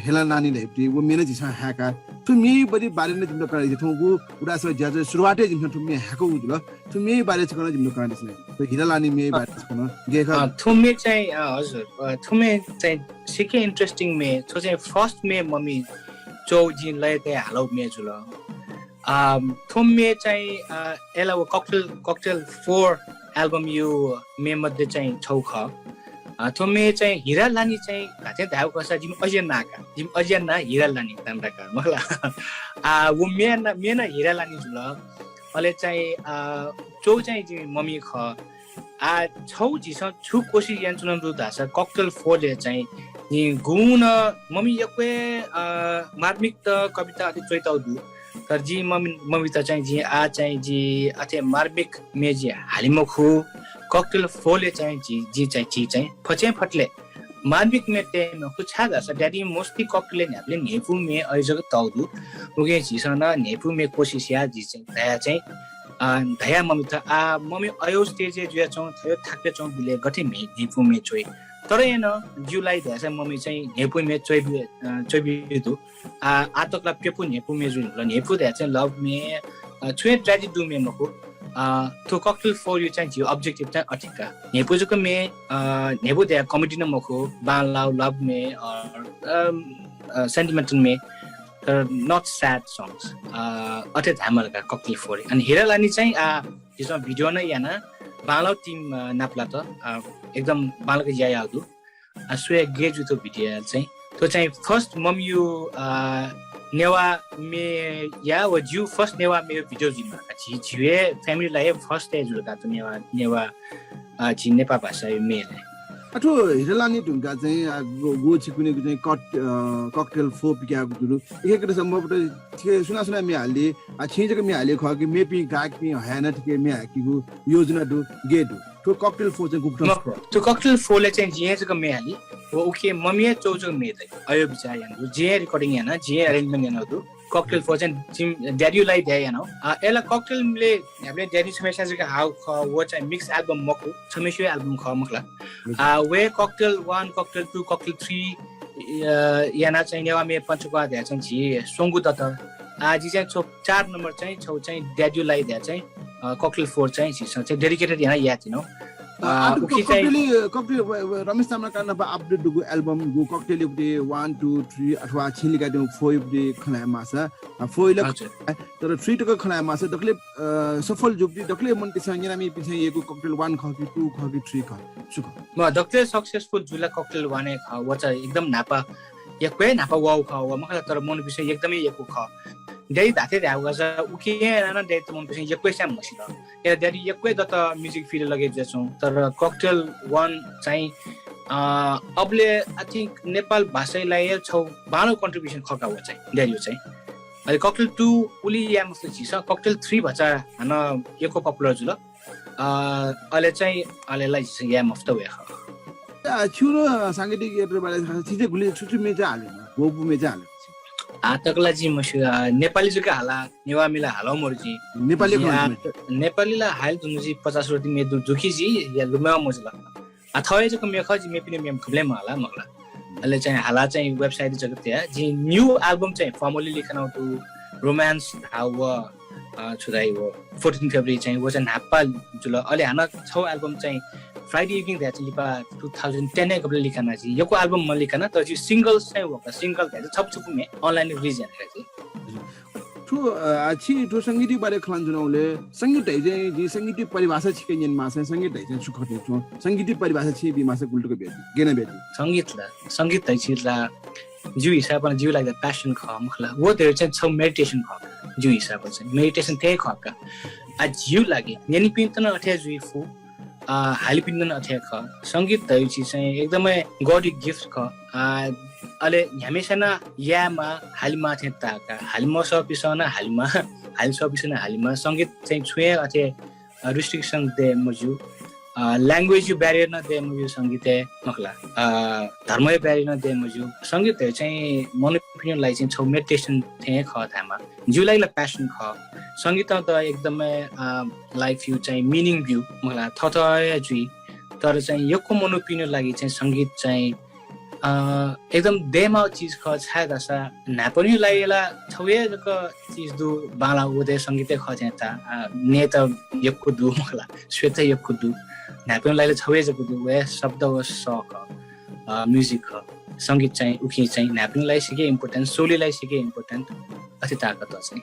हेला नानी ल्याइपति व मेन झीसं हाका। थु मे बदि बारे न जिमित करा थौ गु उदास ज्याजो सुरुवातै जिमित थु मे हाको उजुल। थु मे बारे छकन जिमित करा दिसने। थु हिरा लानी मे बारे छकन गेख। थु मे चाहिँ हजुर थु मे चाहिँ सिके इन्ट्रेस्टिङ मे छो चाहिँ फर्स्ट मे मम्मी चौ जिन लय तय हालौ मे जुल। थो मे चाहिँ एला व ककटेल ककटेल फोर एल्बम यु मे मध्ये चाहिँ छौ ख। थो मे चाहिँ हिरा लानी चाहिँ घाते धाउ खसा जिम अजिया ना का जिम अजिया ना हिरा लानी तान्दा का मला। आ वो मे ना मे ना हिरा लानी जुल। अले चाहिँ चौ चाहिँ जिम मम्मी ख। आ छौ झीसं छु कोसिस यान चुनन दु धासा ककटेल फोर ले चाहिँ नि गुण मम्मी यक्वे मार्मिक त कविता अति चोइताउ दु। तर जि मम्मी मम्मी त चाहिँ जि आ चाहिँ जि अथे मार्मिक मे जि हालिमखु। ककटेल फोर ले चाहिँ जि जि चाहिँ जि चाहिँ फचे फटले मार्मिक मे ते मखु छा धासा ड्याडी मोस्टली ककटेल न्ह्याबले न्हेपु मे अयजक तौ दु। उगे झीसं न न्हेपु मे कोसिस या जि चाहिँ दया चाहिँ धया मम्मी त आ मम्मी अयो स्टेज जुया चौ थयो थाके चौ बिले गथे मे न्हेपु मे चोइ। तर एन जुलाई धासा मम्मी चाहिँ न्हेपु मे चोइ चोइ दु। आ आतकला पेपु न्हेपु मे जुल न्हेपु धाया चाहिँ लभ मे छुए ट्रेजेडी दु मे मखु। थो ककटेल फोर यु चाहिँ झिउ अब्जेक्टिभ चाहिँ अथिका न्हेपु जक मे न्हेपु धाया कमेडी न मखु बांलाउ लभ मे सेन्टिमेन्टल मे तर not sad songs। अथे धामल का ककटेल फोर अनि हिरा लानी चाहिँ आ जिसं भिडियो न याना बांलाउ टिम नापला त एकदम बांलाक याया दु। आ सुया गे जु तो भिडियो चाहिँ तो चाहिँ फर्स्ट मम यु नेवा मे या व जिउ फर्स्ट नेवा मे भिडियो जिमा का झि झिवे फ्यामिली ला फर्स्ट ए जुल का तो नेवा नेवा झि नेपाल भाषा मे ले। अथो हिरलानी ढुंका चाहिँ गो छिकुने चाहिँ कट ककटेल फोर पिक्याएको जुलु एक एक संभवत सुना सुना मे हाली आ छिं जक मे हाली खकी मेपी गायकपी हयाना ठिके मे हाकीगु योजना दु गे दु। थ्व ककटेल फोर चाहिँ गुप्त। थ्व ककटेल फोर ले चाहिँ जिं जक मे हाली। व उके ममिया चौ जक मे दइ। अयो बिचार याना दु। जिं रिकर्डिङ याना, जिं अरेन्जमेन्ट याना दु। ककटेल फोर चाहिँ जिम ड्याडी लाई द्या याना। आ एला ककटेल ले न्याबले ड्याडी छमेसा जक हाउ ख व चाहिँ मिक्स एल्बम मखु, छमेस्यु एल्बम ख मखला। आ वे cocktail one, cocktail two, cocktail three याना चाहिँ नेवा मे पञ्चक्वा द्या चाहिँ झी सोंगु दत। आ जि चाहिँ छौ चार नम्बर चाहिँ छौ चाहिँ ड्याडी लाई द्या चाहिँ ककटेल फोर चाहिँ झीसं चाहिँ डेडिकेटेड याना यातिनो। अ, आ, दु उकी चाहिँ ककटेल, ककटेल, व, व, रमेश ताम्राकार नाप आबद्ध दुगु album गु ककटेल युपति one, two, three अथवा छिं लिकादीगु four युपति खँ ल्हाये माःसा, अ, four ला हजुर। तर three तक खँ ल्हाये माःसा दकले, अ, सफल जुपति दकले मनपिसं न्यनामिपिसं यय्कू ककटेल one खः कि two खः कि three खः? छु खः? म दकले successful जुला ककटेल one हे खः। व चाहिँ एकदम न्हापा यक्व हे न्हापा वाउ खः। व मखला तर मनपिसं एकदमै यक्व खः। ड्याडी धात्थें धायेगु खःसा उकिं यानाः ड्याडी त मनपिसं यक्व हे स्यां म्हसिल। या ड्याडी यक्व हे दत music field लगे जुयाच्वं। तर ककटेल one चाहिँ, अ, अबले I think नेपाल भाषाया लागि छौ बांलो contribution खः का व चाहिँ, ड्याडीयो चाहिँ। अले ककटेल two उलि याये मफुत झीसं, ककटेल three भचा हानं यक्व popular जुल। अ, अले चाहिँ अले ला झीसं याये मफुत वये खः। आ, छिगु सांगीतिक यात्रा बारे छिं चाहिँ गुलि छु छु म्ये चाहिँ हाले, गु गु म्ये चाहिँ हाले? आ, तक ला जिं मस्यू, आ, नेपाली जक हाला, नेवाः म्ये ला हालाउ मरु जिं। नेपाली जिं, खँ आ, म्ये। नेपाली ला हाल धुन जि पचास रोटी म्ये दु, दुखी जि, या लुमय् मजुल। आ, थौं हे जक म्ये खः, जि मेपिनि म्ये खबलें महाला, मखला। अले चाहिँ हाला चाहिँ website जक तया, जि new album चाहिँ formally लिखानाउ दु, romance हाउ व, अ, छु धाइ व, fourteen February चाहिँ, व चाहिँ न्हापा जुल। अले हानं छौ album चाहिँ Friday Evening धया चाहिँ लिपा two thousand ten हे गबले लिखाना जि। यक्व album मलिखाना, तर जि singles चाहिँ वका, single धया चाहिँ छपु छपु म्ये online release याना जि। थ्व, अ, आ, छि थ्व संगीतया बारे खँ ल्हाना च्वनाबलय् संगीत धइ चाहिँ, जिं संगीतया परिभाषा छिके न्यने माःसा, संगीत धइ चाहिँ छु खः थें च्वं? संगीतया परिभाषा छिं बी माःसा गुलि तक बिया जि, गय् याना बिया जि? संगीत ला, संगीत धइ छि ला, जिगु हिसाबं जिगु लागि त passion खः, मखला। व धइ चाहिँ छौ meditation खः, जिगु हिसाबं चाहिँ meditation थें खः का। आ, जिगु लागि न्यनीपिन्त नं अथे जुइ फु, आ, हालीपिन्त नं अथे खः। संगीत धइ छि चाहिँ एकदमै God gift खः। आ, अले न्ह्याम्हेस्यां नं यायेमाः, हालेमाः थें ताः का। हाले मसःपिसं नं हालेमाः, हाले सःपिसं नं हालेमाः। संगीत चाहिँ छुं हे अथे, अ, restriction दये मज्यू। अ, language या barrier नं दये मज्यू संगीतय्, मखला। अ, धर्मया barrier नं दये मज्यू। संगीत धइ चाहिँ मनूपिनिगु लागि चाहिँ छौ meditation थें खः धायेमाः। जिगु लागि ला passion खः। संगीतं त एकदमै, अ, life या चाहिँ meaning ब्यू, मखला, थःथः हे जुइ। तर चाहिँ यक्व मनूपिनिगु लागि चाहिँ संगीत चाहिँ अ, एकदम दयेमाःगु चिज खः, छाय्धाःसा न्हाय्पनिगु लागि ला छौ हे जक चिज दु, बांला व धइ संगीत हे खः थें ताः। अ, नयेत यक्व दु, मखला, स्वयेत यक्व दु। न्हाय्पनिगु लागि ला छौ हे जक दु, व हे शब्द व सः खः, अ, music खः। संगीत चाहिँ उकिं चाहिँ न्हाय्पनिगु लागि सिके important, सोलिया लागि सिके important, अथे ताकत चाहिँ।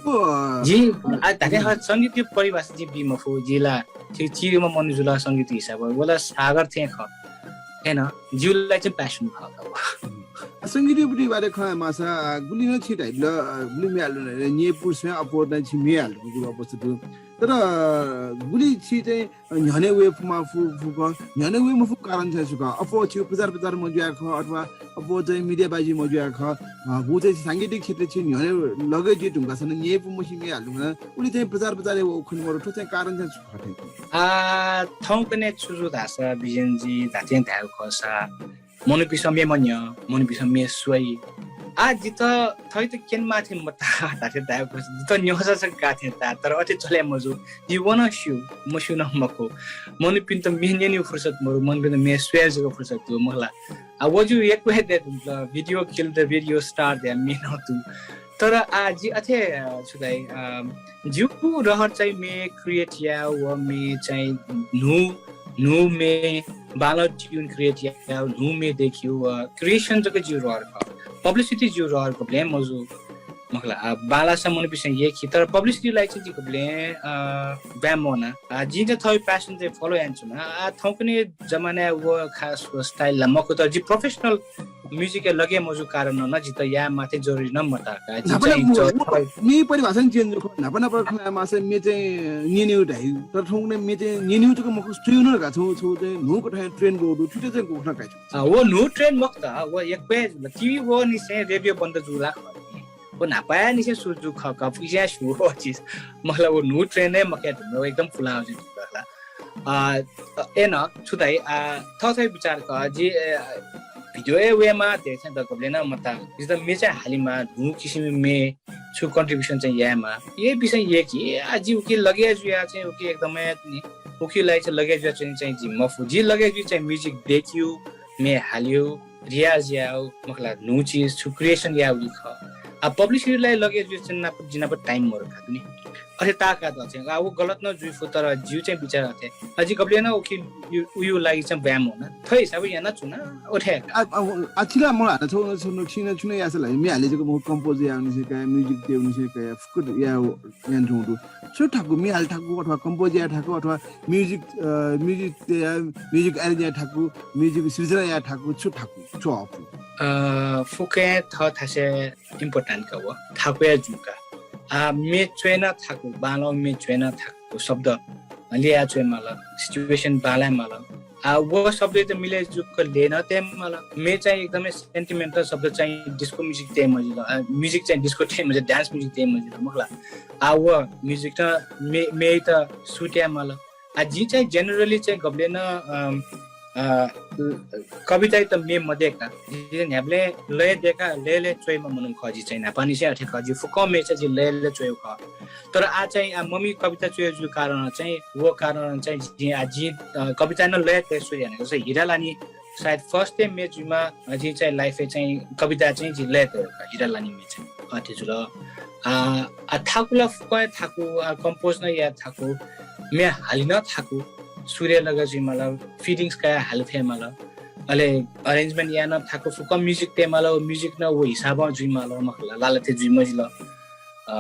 व, अ, जि, आ, धात्थें खः, संगीतया परिभाषा जिं बी मफु, जि ला, छि, चिरिम्ह मनू जुल संगीत हिसाबं, व ला सागर थें खः। हे न, जिगु लागि चाहिँ passion खः का व। संगीतया बारे खँ ल्हाये माःसा, गुलि नं छि धाइबलय्, अ, गुलि म्ये हाले धुन, न्यय्पु स्वयां अप्वः नं छि म्ये हाले धुंगु अवस्था दु। तर, अ, गुलि छि चाहिँ न्ह्यःने वये फु मफु, फु खः, न्ह्यःने वये मफु कारण चाहिँ छु खः? अप्वः छिगु प्रचार प्रसार मजुया खः अथवा अप्वः चाहिँ media बाजी मजुया खः, अ, गु चाहिँ सांगीतिक क्षेत्र छि न्ह्यःने लगे जुइ धुंकाः सन न्यय्पु मछि म्ये हाले धुन, उलि चाहिँ प्रचार प्रचार हे व खने मरु, थ्व चाहिँ कारण चाहिँ छु खः थें? आ, थौंकन्हय् छु जू धाःसा बिजेनजी धात्थें धायेगु खःसा, मनूपिसं म्ये मन्यं, मनूपिसं म्ये स्वइ। आ, जितः थःत क्यनेमाः थें मताः धात्थें धायेगु खःसा, जितः न्यंसा जक का थें ताः, तर अथे चले मजू। जि व नं स्यू, मस्यू नं मखु। मनूपिन्त म्ये न्यनेगु फुर्सद मरु, मनूपिन्त म्ये स्वयेगु जक फुर्सद दु, मखला। आ, व जू यक्व हे दये धुंकल, video kill the video star धया म्ये नं दु। तर आ, जि अथे, अ, छु धाइ, अ, जिगु रहर चाहिँ म्ये create यायेगु व म्ये चाहिँ न्हू, न्हू म्ये, बांलाः tune create यायेगु, न्हू म्ये दयेकेगु व creation जक जिगु रहर खः। Publicity जिगु रहर खः, गबलें मजू। मखला, आ, बांलाःसा मनूपिसं यय्की, तर publicity लागि चाहिँ जि गबलें, अ, ब्वाँय् मवना। आ, जिं चाहिँ थःगु passion चाहिँ follow यानाच्वना। आ, थौंकन्हय् जमानाय् व खास व style ला मखु, तर जि professional music-या लगे मजू कारण नं जितः यायेमाः थें जरुरी नं मताः का। जि न्हापा चाहिँ न्हापा ज-, व, व, म्ये परिभाषा नं change खः। न्हापा न्हापा खँ ल्हाये माःसा म्ये चाहिँ न्यनेगु धाइ। तर थौंकन्हय् म्ये चाहिँ न्यनेगु जक मखु, स्वयेगु नं का। छौ, छौ चाहिँ न्हूगु कथं trend वःगु दु, थुकिया चाहिँ गुकथं का छौ। आ, व न्हू trend मखुत, व यक्व हे जुल। TV वःनिसें radio बन्द जू ला खः। व न्हापांनिसें सुरु जू खः का, फुक्कसियां स्यू व चिज। मखला, व न्हू trend हे मखु धुन, व एकदम पुलाव जुइ धुन ला। आ, अय्नं छु धाइ, आ, थःथःगु विचार खः। जि, अ, video हे वयेमाः, धयाथें द गबलें नं मताः। जितः म्ये चाहिँ हालेमाः, न्हू किसिमया म्ये, छु contribution चाहिँ यायेमाः। यःपिसं यय्की, आ, जि उकी लगे जुया चाहिँ उकी एकदमै नि, उकी लागि चाहिँ लगे जुया चाहिँ, चाहिँ जि मफु। जि लगे जुइ चाहिँ music दयेकेगु, म्ये हालेगु, रियाज यायेगु, मखला, न्हू चिज छु creation यायेगु खः। आ पब्लिसिटीलाई लगे जुइ चाहिँ नाप जिनाप टाइम मरु का दुनि। अथे ताका द चाहिँ आ व गलत न जुइ फु तर जिउ चाहिँ विचार अथे। अझ गबले न उखि उयु लागि चाहिँ ब्याम होना। थै हिसाब याना चुना। ओथे। आ आ चिला मला हाता छौ न छौ न छिन छुने यासला। मि हाले जक म कम्पोज या उनी से का म्युजिक ते उनी से का फुकट या यान छौ दु। छु ठाकु मि हाले ठाकु अथवा कम्पोज या ठाकु अथवा म्युजिक म्युजिक ते म्युजिक एरेन्ज या ठाकु म्युजिक सृजना या ठाकु छु ठाकु छु अफु। अ फुके थ थासे इम्पोर्टेन्ट का व थाकुया जुका। आ मे च्वेना थाकु बांलो मे च्वेना थाकु शब्द लिया च्वे माल। सिचुएसन बालाय माल। आ व शब्द त मिले जुक लेन ते माल। मे चाहिँ एकदमै सेन्टिमेन्टल शब्द चाहिँ डिस्को म्युजिक ते मजिल। म्युजिक चाहिँ डिस्को ते मजिल डान्स म्युजिक ते मजिल मखला। आ व म्युजिक त मे मे त सुट्या माल। आ जि चाहिँ जेनरली चाहिँ गबले न अ कविता त मे मदेका। जि न्ह्याबले लय देका लय लय च्वयमा मनुङ खः जि चाहिँ न्हापानिसे अथे खः जि फुक्क मे चाहिँ जि लय लय च्वयु खः। तर आ चाहिँ आ ममी कविता च्वयु जु कारण चाहिँ वो कारण चाहिँ जि आ जि कविता न लय तय सुर्या ने हिरा लानी सायद फर्स्ट टाइम मे जुमा जि चाहिँ लाइफ चाहिँ कविता चाहिँ जि लय तय खः हिरा लानी मे चाहिँ अथे जुल। आ आ थाकुला फुक्क थाकु आ कम्पोज न या थाकु मे हालिन थाकु सूर्य लग जुइमाल। फिलिङ्स काया हाल फे माल। अले अरेन्जमेन्ट याना थाकु फुक्क म्युजिक ते माल म्युजिक न वो हिसाब जुइमाल मखला लाला ते जुइ मजिल। अ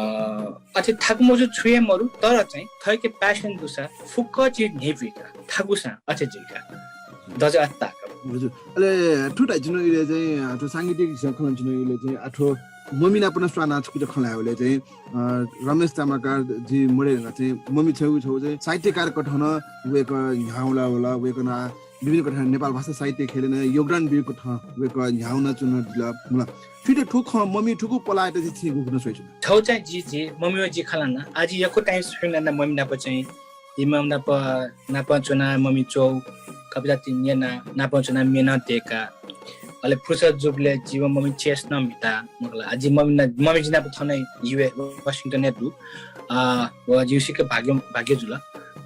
अथे थाकु मजु छुए मरु तर चाहिँ थैके प्यासन दुसा फुक्क चिज न्हेपुइका थाकुसा अथे जुइका। दज अत्ताक। हजुर। अले ठुटा जिनो इले चाहिँ अथवा सांगीतिक खलन जिनो इले चाहिँ अथवा ममिना पनि स्वाना छुकुचा खलायो ले चाहिँ रमेश ताम्राकार जी मोडे चाहिँ ममी छौ छौ चाहिँ साहित्यकार कथन वेक न्ह्याउला होला वेक ना विभिन्न कथन नेपाल भाषा साहित्य खेलेन योगदान बिउ कथन वेक न्ह्याउना चुन दिल। मुला फिटे ठुक ममी ठुकु पलायत चाहिँ गुगुन सोइछु। छौ चाहिँ जी जी ममी जी खलाना आज यको टाइम स्पेन्ड ना ममी नाप चाहिँ इमाम नाप नाप चुना ममी चौ कविता तिन्ये ना नाप चुना मेना देका। अले फुर्सद जुबले जीव ममी चेस न मिता मखला। आज ममी ना ममी जिना थने यूएस वाशिंगटन ने दु। आ व जीव सिके भाग्य भाग्य जुल।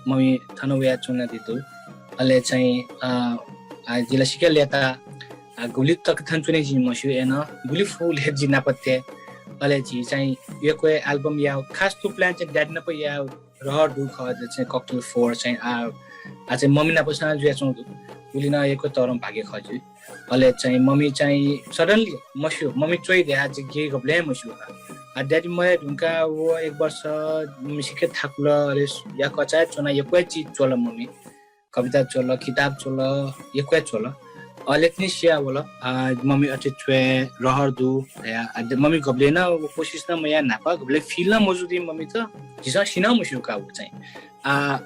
ममी थन वया चुना दितु। अले चाहिँ आ आ जिला सिके लेता आ गुली तक थन चुने जी मसु एन गुली फुले जिना पत्ते। अले जी चाहिँ यको एल्बम या खास तु प्लान चाहिँ ड्याड नप या रहर दु खः चाहिँ ककटेल फोर चाहिँ आ आ चाहिँ ममी नापसं जुया चौं दु। उलिन यको तरम भाग्य खजु। अले चाहिँ ममी चाहिँ सडनली मस्यु ममी चोइ दे आज गे गबले मस्यु। आ ड्याडी मरे ढुंका वो एक वर्ष मिसिके थाकुल अले या कचाय चोना यको चिज चोल ममी। कविता चोल किताब चोल यको चोल। अले तिनी सिया वल आ ममी अथे चोय रहर दु। या आ ममी गबले न वो कोसिस न मया नापा गबले फिल न मजु दि ममी त जिसा सिना मस्यु का वो चाहिँ। आ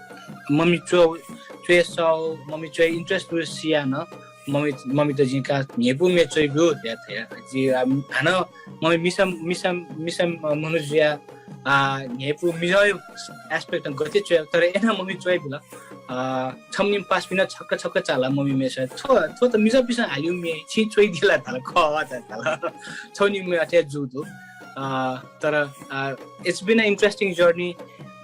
ममी च्वय् च्वय् सः ममी च्वय् इन्ट्रेस्ट दु सिया न। ममी ममी त जिं का न्हेपु मे च्वय् ब्यु धया धया जि हानं ममी मिसम मिसम मिसम मनुजुया आ न्हेपु मिजय एस्पेक्ट गते च्वय् तर एना ममी च्वय् बिल। आ छमनिम पास पिन छक्क छक्क चाला ममी मेस थ्व थ्व त मिजपिसं हालिउ मे छि च्वय् दिला धाल ख धाल। छौनिम मे अथे जु दु। आ तर आ it's been an interesting journey।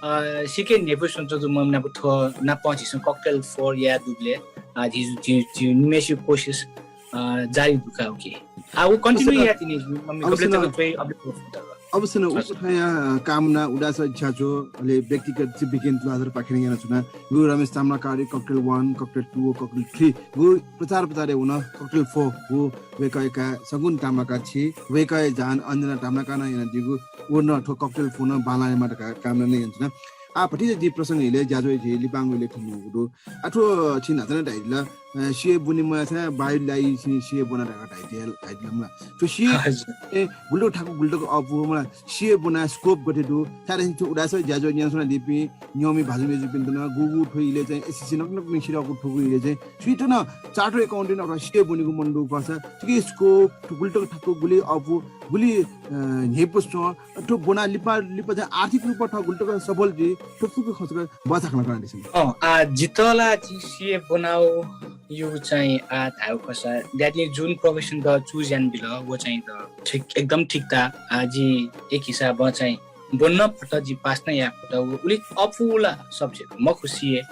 अ, सिके न्हेपु सुन चुदु मम नाप थ्व नाप झीसं ककटेल फोर या दुबले, अ, झी, झी, झी निमेसु कोसिस, अ, जारी दुका ओके। आ, उ कन्टिन्यू अवश्य या तिनी मम्मी अवश्य कबले न। तक त्वय् अबले अवश्य न। हजुर। उस थाया कामना उदास ज्याझ्वः अले व्यक्तिगत जीविकेन तुलाधर पाखेन याना चुना। गु Ramesh Tamrakari cocktail one, cocktail two, cocktail three. गु प्रचार प्रचार वन, ककटेल फोर। गु वय्कःया काय् सगुन ताम्राकार छि, वय्कःया जान अञ्जना ताम्राकार नं यानादीगु, व नं थ्व ककटेल फोर नं बांलायेमा धकाः कामना नं यानाच्वना। आः भतिचा जिं प्रसंग इलय् ज्याझ्वः झी लिपांगु इलय् थुमिगु दु। आः थ्व छिं न्हाचा नं धाइदिल, अ, सिए बुने मयासें बायु लाइ छिं सिए ब्वना धकाः धाइदिल, धाइदिल मला। थ्व सिए हजुर। ए, गुलि तक थाकु गुलि तक अःपु मला, सिए ब्वना scope गथे दु, छाय्धाःसा थ्व उदास ज्याझ्वः न्यनाच्वनादीपिं न्यंपिं भाजु मय्जुपिन्त नं गुगु थ्व इलय् चाहिँ SCC नकनकपिं सिधःगु थुगु इलय् चाहिँ सुइत नं chartered accountant अथवा सिए ब्वनीगु मन दुगु खःसा, थुकी scope, थुगुलि तक थाकु गुलि अःपु, गुलि, अ, न्ह्यइपुसे च्वं, थ्व ब्वना लिपा, लिपा चाहिँ आर्थिक रूपं थः गुलि तक सफल जुइ, थ्व फुक्क खँ छकः बचाखँ नं कनादिसँ। अँ, आ, जितः ला जि सिए ब्वनाउ यु चाहिँ आ धायु खःसा, द्यादिं जुन profession द choose यानाबिल, व चाहिँ द ठीक, एकदम ठीक ता। आ, जि एक हिसाबं चाहिँ ब्वना फत, जि पास नं याये फत, व उलि अःपु ला subject मखु सिए।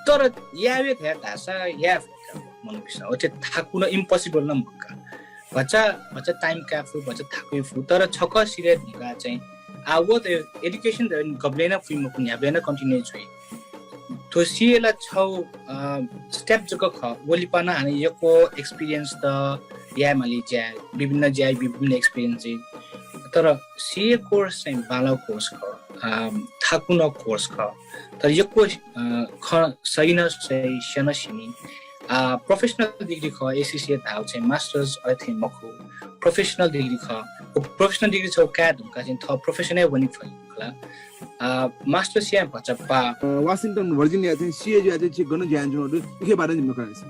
तर याये धया धाःसा याये फत मनूपिसं। अथे थाकु नं impossible नं मखु का। भचा भचा टाइम काये फु, भचा थाकुइ फु, तर छकः सिधये धुंकाः चाहिँ आ व त एजुकेसन त गबलें नं फुइ मखु, न्ह्याबलें नं कन्टिन्यू जुइ। थ्व सिए ला छौ स्टेप जक खः, व लिपा नं हानं यक्व एक्सपिरियन्स त याये माली, ज्या विभिन्न ज्या विभिन्न एक्सपिरियन्स। तर सिए कोर्स चाहिँ बांलाउ कोर्स खः, थाकुन कोर्स खः, तर यक्व खँ सही न सही, स्यन स्यनी। प्रोफेसनल डिग्री खः, एसिसिए धाउ चाहिँ मास्टर्स अथे मखु, प्रोफेसनल डिग्री खः। प्रोफेसनल डिग्री छौ काये धुंकाः चाहिँ थः प्रोफेसनै वनी फइ खला। मास्टर्स याये भचा पा। वासिङटन भर्जिनिया चाहिँ सिए जुया चाहिँ छि गन ज्या यानाच्वनागु दु, उखे बारे जिमित कनादिसँ।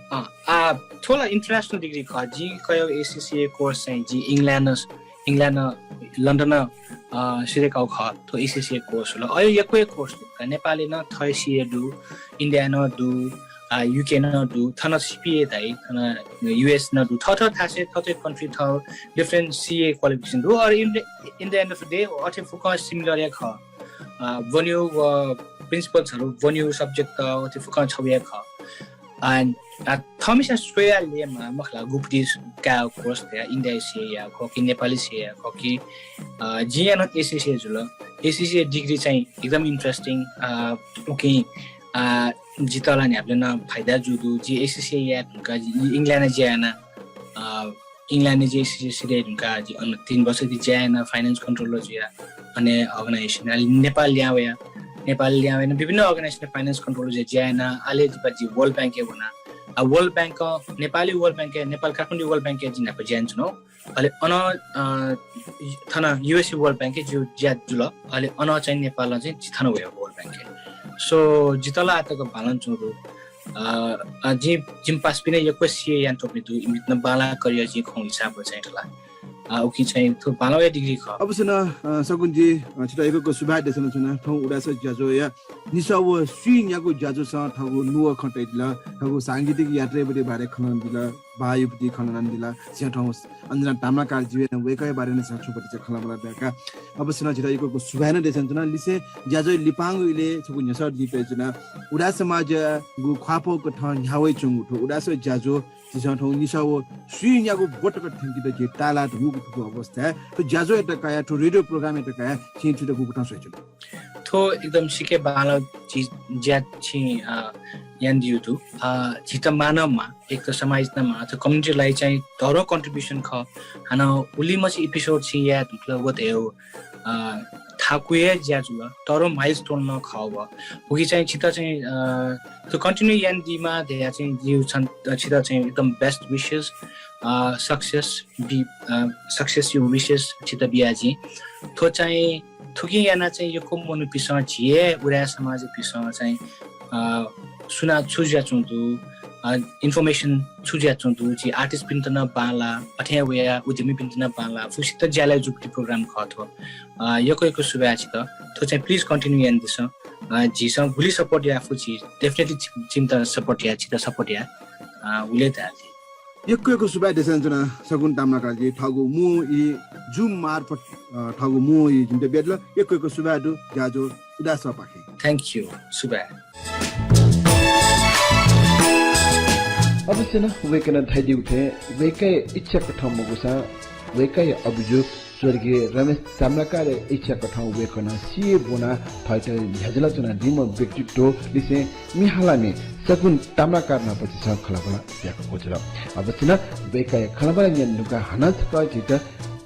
आ थ्व ला इन्टरनेसनल डिग्री खः, जि कयाउ एसिसिए कोर्स चाहिँ जि इङ्ल्यान्ड इङ्ल्यान्ड लन्डन सिधयेकाउ खः। थ्व एसिसिए कोर्स हुल। अयो यक्व हे कोर्स दु का, नेपालय् नं थः सिए दु, इन्डिया नं दु, युके नं दु, थन सिपिए धाइ, थन युएस नं दु, थःथः थासय् थःथः कन्ट्री थः डिफरेन्ट सिए क्वालिफिकेसन दु। अर in the end of the day अथे फुक्कं सिमिलर हे खः। वन्यु प्रिन्सिपल्सहरु, वन्यु सब्जेक्ट त अथे फुक्कं छौ हे खः। आ थःमिसा स्वया ल्ययेमाः मखला, गुपति काये कोर्स धया, इन्डिया सिए याये खः कि नेपाली सिए याये खः कि। जिं याना एसिसिए जुल, एसिसिए डिग्री चाहिँ एकदम इन्टरेस्टिङ। उकिं जितः ला न्ह्याबलें नं फाइदा जू दु। जि एसिसिए याये धुंकाः जि इङ्ल्यान्डय् ज्या याना, इङ्ल्यान्डय् जि एसिसिए सिधये धुंकाः जि अन तीन वर्ष जि ज्या याना, फाइनेन्स कन्ट्रोलर जुया, अन अर्गनाइजेसन। आले नेपाल लिहां वया, नेपाल लिहां वया विभिन्न अर्गनाइजेसन फाइनेन्स कन्ट्रोलर जुया ज्या याना। आले जिपा जि वर्ल्ड बैंकय् वना। आ वर्ल्ड बैंक, नेपाली वर्ल्ड बैंकय्, नेपाल काठमाडौं वर्ल्ड बैंकय् जि न्हापा ज्या यानाच्वना। अले अन थन युएसए वर्ल्ड बैंकय् जि ज्या जुल। अले अन चाहिँ नेपालं चाहिँ जि थन वया वर्ल्ड बैंकय्। So जितः ला आतक बांलाना च्वंगु दु। जि जिमि पासापिं नं यक्व सिए याना त्वःपिं दु, इमित नं बांलाः करिया जि खँ हिसाब चाहिँ थला। उकिं चाहिँ थ्व बांलाःया डिग्री खः। अवश्य नं सकुन जि छितः यक्व यक्व सुभाय् देछानाच्वना। थौं उदाय् सर ज्याझ्वःया निसः व स्वीन्यागु ज्याझ्वःसं थःगु नुगः खँ तयादिल, थःगु सांगीतिक यात्राया बारे खँ ल्हानादिल, बांलाःया बारे खँ ल्हानादिल। झीसं थौं अञ्जना ताम्राकारज्यूया नं वय्कःया बारे नं झीसं छुं पतिचा खँ ल्हानादिल का। अवश्य नं छितः यक्व यक्व सुभाय् नं देछानाच्वना। लिसें ज्याझ्वः लिपांगु इलय् छकू न्ह्यसः जिं तयाच्वना। उदाय् समाजयागु ख्वाःपाः कथं न्ह्यावयाच्वंगु थ्व उदाय् सर ज्याझ्वः झीसं थौं निसः व स्वीन्यागु ब्व तक थ्यंकेत झी ताःलाः धुंकूगु थुगु अवस्थाय् थ्व ज्याझ्वःयात कयाः, थ्व रेडियो प्रोग्रामयात कयाः छिं थुइत गुकथं स्वयाच्वन? थ्व एकदम सिक्क बांलाः ज्या छिं यानादिउ दु। झीत माः नं माः, एक त समाजयात नं माः, अथवा कम्युनिटीलाई चाहिँ तःधं कन्ट्रिब्युसन खः। हानं उलिमछि एपिसोड छिं याये धुंकल, व धयाउ थाकुया ज्या जुल, तःधं माइलस्टोन नं खः व। उकिं चाहिँ छित चाहिँ थ्व कन्टिन्यू यानादीमाः धया चाहिँ जिउ छन छित चाहिँ एकदम बेस्ट विशेस, सक्सेस बि सक्सेस यु विशेस छित बिया जिं। थ्व चाहिँ थुकिं याना चाहिँ यक्व मनूपिसं झी हे उदाय् समाजपिसं चाहिँ सुनां छु जुयाच्वं दु, इन्फर्मेसन छु जुयाच्वं दु, झी आर्टिस्टपिन्त नं बांलाः, अथे हे वया उद्यमीपिन्त नं बांलाः, फुक्कसित ज्याला जुकूगु प्रोग्राम खः थ्व। यक्व यक्व सुभाय् छित। थ्व चाहिँ प्लिज कन्टिन्यू यानादिसँ। झीसं गुलि सपोर्ट याये फु झी डेफिनेटली छिमित सपोर्ट याये, छित सपोर्ट याये। उलि हे धाये। यक्व यक्व सुभाय् देछानाच्वना सकुन ताम्राकारजी, थःगु मू ई जुम मार्फत थःगु मू ई जिमित बियादिल। यक्व यक्व सुभाय् दु ज्याझ्वः उदाय् सपाखें। थ्याङ्क यू, सुभाय्। अवश्य नं वय्कलं धयादीगु थें वय्कःया इच्छा कथं मखुसां वय्कःया अभिजोग स्वर्गीय रमेश ताम्राकारया इच्छा कथं वय्कलं सिए ब्वनाः थःत न्ह्याज्वला च्वनादीम्ह व्यक्तित्व लिसें मि हालामि सकुन ताम्राकार नाप झीसं खँल्हाबल्हा याका क्वचाल। अवश्य नं वय्कःया खँल्हाबल्हा न्यने धुंकाः हानं छकः झीत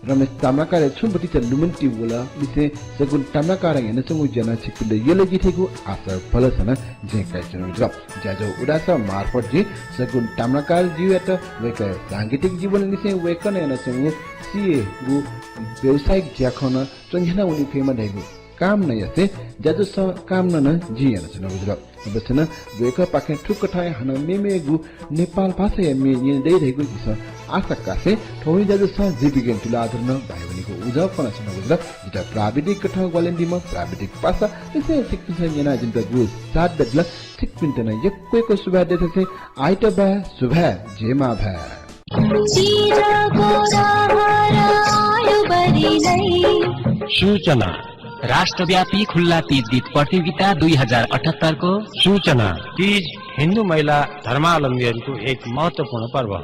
रमेश ताम्राकारया छुं भतिचा लुमन्ति वल लिसें सकुन ताम्राकारं यानाच्वंगु ज्या नं छिकपिन्त यल जुइ धइगु आशा भलसा नं जिं कयाच्वनागु जुल। ज्याझ्वः उदाय् सः मार्फत जिं सकुन ताम्राकारज्यूयात वय्कःया सांगीतिक जीवन लिसें वय्कलं यानाच्वंगु सिएगु व्यावसायिक ज्याखँ नं च्वन्ह्याना वने फयेमा धइगु कामना यासें ज्याझ्वलय् कामना नं जिं यानाच्वनागु जुल। अवश्य नं वय्कःपाखें थुकथं हे हानं मेमेगु नेपाल भाषाया म्ये न्यने दइ धइगु झीसं आशा कासें थौंया ज्याझ्वलय् जि बिगेन तुलाधर नं बाय् वनेगु उजं फ्वनाच्वनागु जुल। जितः प्राविधिक कथं ग्वाहालि यानादीम्ह प्राविधिक पासा लिसें छिकपिन्सं न्यनाः जिमित गु साथ बियादिल। छिकपिन्त नं यक्व यक्व सुभाय् देछासें आइतबाः सुभाय्, जय मांभाय्। सूचना, राष्ट्रव्यापी खुल्ला तीज गीत प्रतियोगिता दुई हजार अठहत्तरको सूचना। तीज हिन्दू महिला धर्मावलम्बीहरूको एक महत्त्वपूर्ण पर्व हो।